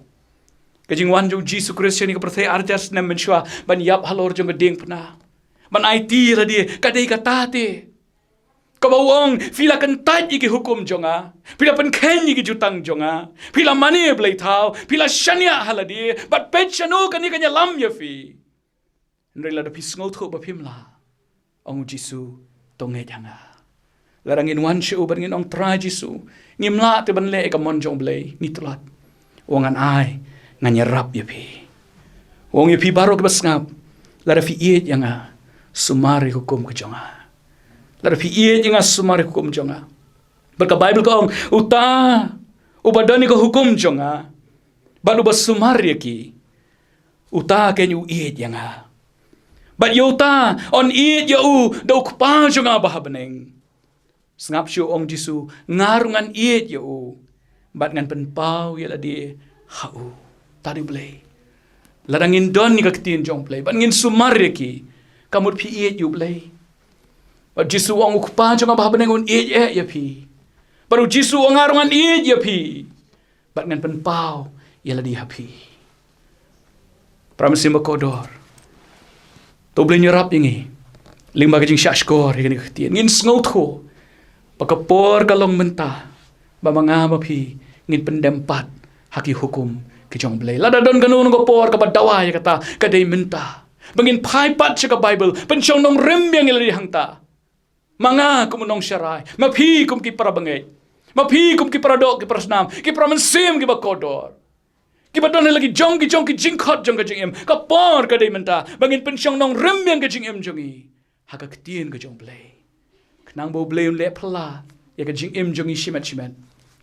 Ka jingwan jong U Jisu Khrist sha kane ka pyrthei ar hajar snem mynshuwa ban ïap halor jong ka diengphna, ban aiti ïa lade, ka dei kata te kaba u ong, phi la kyntait ïa ki hukum jong nga, phi la pynkheiñ ïa ki jutang jong nga, phi la mane ïa ki blei thaw, phi la shaniah ha lade, bad peit shano kane kan ïalam ïa phi. Hynrei lada phi sngewthuh ba phim lah, ong U Jisu, to ngeit ha nga. Lada ngin wan sha u bad ngin ong, Trai Jisu, ngim lah te ban leh ïa ka mon jong U Blei, ngi tlot, u ong, ngan ai, ngan ïarap ïa phi. U ong ïa phi baroh kiba sngap, lada phi ïeit ïa nga, sumar ïa ka hukum ka jong nga. Lada phi ïeit ïa nga, sumar ïa ka hukum jong nga. Bad ka Baibl ka ong, uta uba don ïa ka hukum jong nga bad uba sumar ïa ki, uta keiñ u ïeit ïa nga, bad ïa uta yn ïeit ïa u da U Kpa jong nga uba ha bneng. Sngap shuh, ong Jisu, nga ruh ngan ïeit ïa u bad ngan pynpaw ïa lade ha u. Uta u dei U Blei. Lada ngin don ïa ka ktien jong U Blei bad ngin sumar ïa ki, ka mut phi ïeit ïa U Blei. Bad Jisu u ong, U Kpa jong nga uba ha bneng un ïeit eh ïa phi. Bad U Jisu u ong, nga ruh ngan ïeit ïa phi bad ngan pynpaw ïa lade ha phi. Para mynsiem bakordor, to U Blei un ïarap ïa ngi lyngba ka jingshahshkor ïa kane ka ktien. Ngin sngewthuh ba ka por ka long mynta ba ma nga ma phi ngin pyndem pat ha ki hukum ki jong U Blei. Lada don kano kano ka por kaba dawa ïa kata, ka dei mynta ba ngin phai pat sha ka Baibl, pynshong nongrim biang ïa lade hangta. Ma nga kum u nongsharai, ma phi kum ki para bangeit, ma phi kum ki para doh, ki para snam, ki para mynsiem kiba kordor, kiba don ha la ki jong ki jong ki jingkhot jong ka jingim. Ka por ka dei mynta ba ngin pynshong nongrim biang ka jingim jong ngi ha ka ktien ka jong U Blei, khnang ba U Blei un leh phylla ïa ka jingim jong ngi shimet shimet.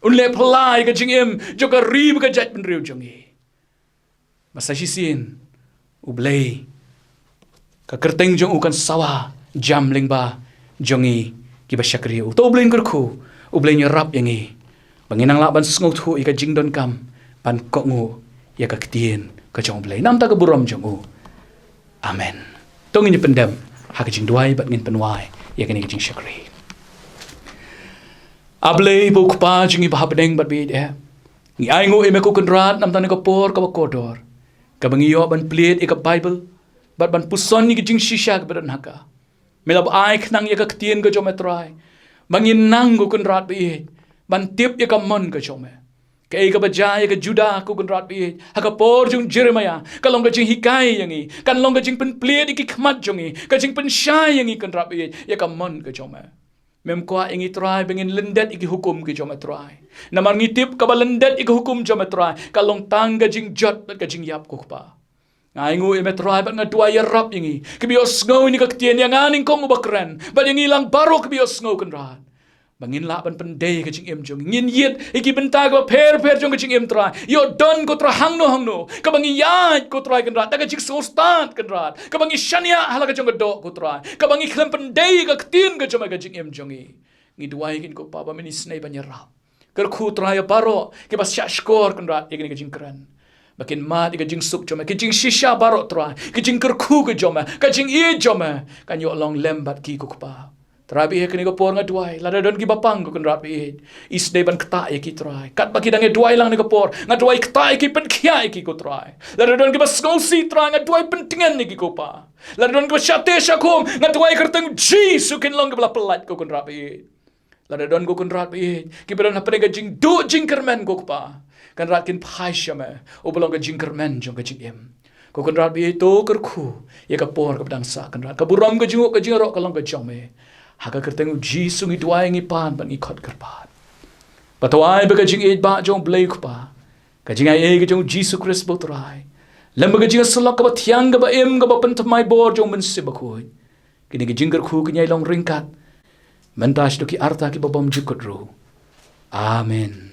Un leh phylla ïa ka jingim jong ka ri bad ka jaitbynriew jong ngi. Ba sa shisien U Blei, ka kyrteng jong u kan sawa jam lyngba jong ngi kiba shakri ïa u. To U Blei un kyrkhu, U Blei un ïarap ïa ngi ba ngin nang lah ban sngewthuh ïa ka jingdonkam ban kohnguh ïa ka ktien ka jong U Blei. Namar ka burom jong u. Amen. To ngin ïa pyndem ha ka jingduwai bad ngin pynwai ïa kane ka jingshakri. A Blei ba U Kpa jong ngi ba ha bneng bad ba ïeit eh, ngi ainguh ïa me ko Kynrad namar kane ka por kaba kordor, kaba ngi ïoh ban plied ïa ka Baibl bad ban puson ïa ka jingshisha kaba don ha ka. Me la ba ai khnang ïa ka ktien ka jong me Trai, ba ngin nang ko Kynrad ba ïeit ban tip ïa ka mon ka jong me. Kaei kaba jia ïa ka Judah ko Kynrad ba ïeit ha ka por jong u Jeremiah ka long ka jinghikai ïa ngi, kan long ka jingpynplied ïa ki khmat jong ngi, ka jingpynshai ïa ngi Kynrad ba ïeit ïa ka mon ka jong me. Mem kwah ïa ngi Trai ba ngin lyndet ïa ki hukum ki jong me Trai. Namar ngi tip kaba lyndet ïa ki hukum jong me Trai ka long tang ka jingjot bad ka jingïap ko Kpa. Nga ainguh ïa me Trai bad nga duwai ïarap ïa ngi kiba ïohsngew ïa ka ktien, ïa nga nyngkong uba kren bad ïa ngi lang baroh kiba ïohsngew Kynrad, ba ngin lah ban pyndei ïa ka jingim jong ngi. Ngin ïit ïa ki bynta kiba pher pher jong ka jingim Trai. Ïoh don ko Trai hangno hangno kaba ngi ïaid ko Trai Kynrad da ka jingsngewstad Kynrad, kaba ngi shaniah ha la ka jong ka doh ko Trai, kaba ngi khlem pyndei ïa ka ktien ka jong me ha ka jingim jong ngi. Ngi duwai ïa ki ko Kpa ba men isynei ban ïarap. Kyrkhu Trai ïa baroh kiba shahshkor Kynrad ïa kane ka jingkren, ba kin mad ïa ka jingsuk jong me, ka jingshisha baroh Trai, ka jingkyrkhu ka jong me, ka jingïeit jong me kan ïoh long lem bad ki ko Kpa. Trai ba ïeit, kane ka por nga duwai lada don kiba pang ko Kynrad ba ïeit, isynei ban ktah ïa ki Trai. Katba ki dang ïa duwai lang kane ka por, nga duwai ktah ïa ki, pynkhiah ïa ki ko Trai. Lada don kiba sngewsih Trai, nga duwai pyntngen ïa ki ko Kpa. Lada don kiba shah teh shah khum, nga duwai ha ka kyrteng Jisu kin long kiba la pyllait ko Kynrad ba ïeit. Lada don ko Kynrad ba ïeit kiba don hapdeng ka jingduh jingkyrmen ko Kpa, Kynrad kin phai sha me uba long ka jingkyrmen jong ka jingim. Ko Kynrad ba ïeit, to kyrkhu ïa ka por kaba dang sah Kynrad. Ka burom, ka jingnguh, ka jingïaroh ka long ka jong me. Ha ka kyrteng u Jisu ngi duwai, ngi pan bad ngi khot kyrpad. Ba to ai ba ka jingïeit ba jong u Blei Kpa Ka jingaiei ka jong u Jisu Khrist ba u Trai, lem bad ka jingïasyllok kaba thiang kaba im kaba pynthymmai bor jong u Mynsiem Bakhuid, kine ki jingkyrkhu ki ïai long ryngkat mynta shaduh ki arta kiba bymjukut ruh. Amen.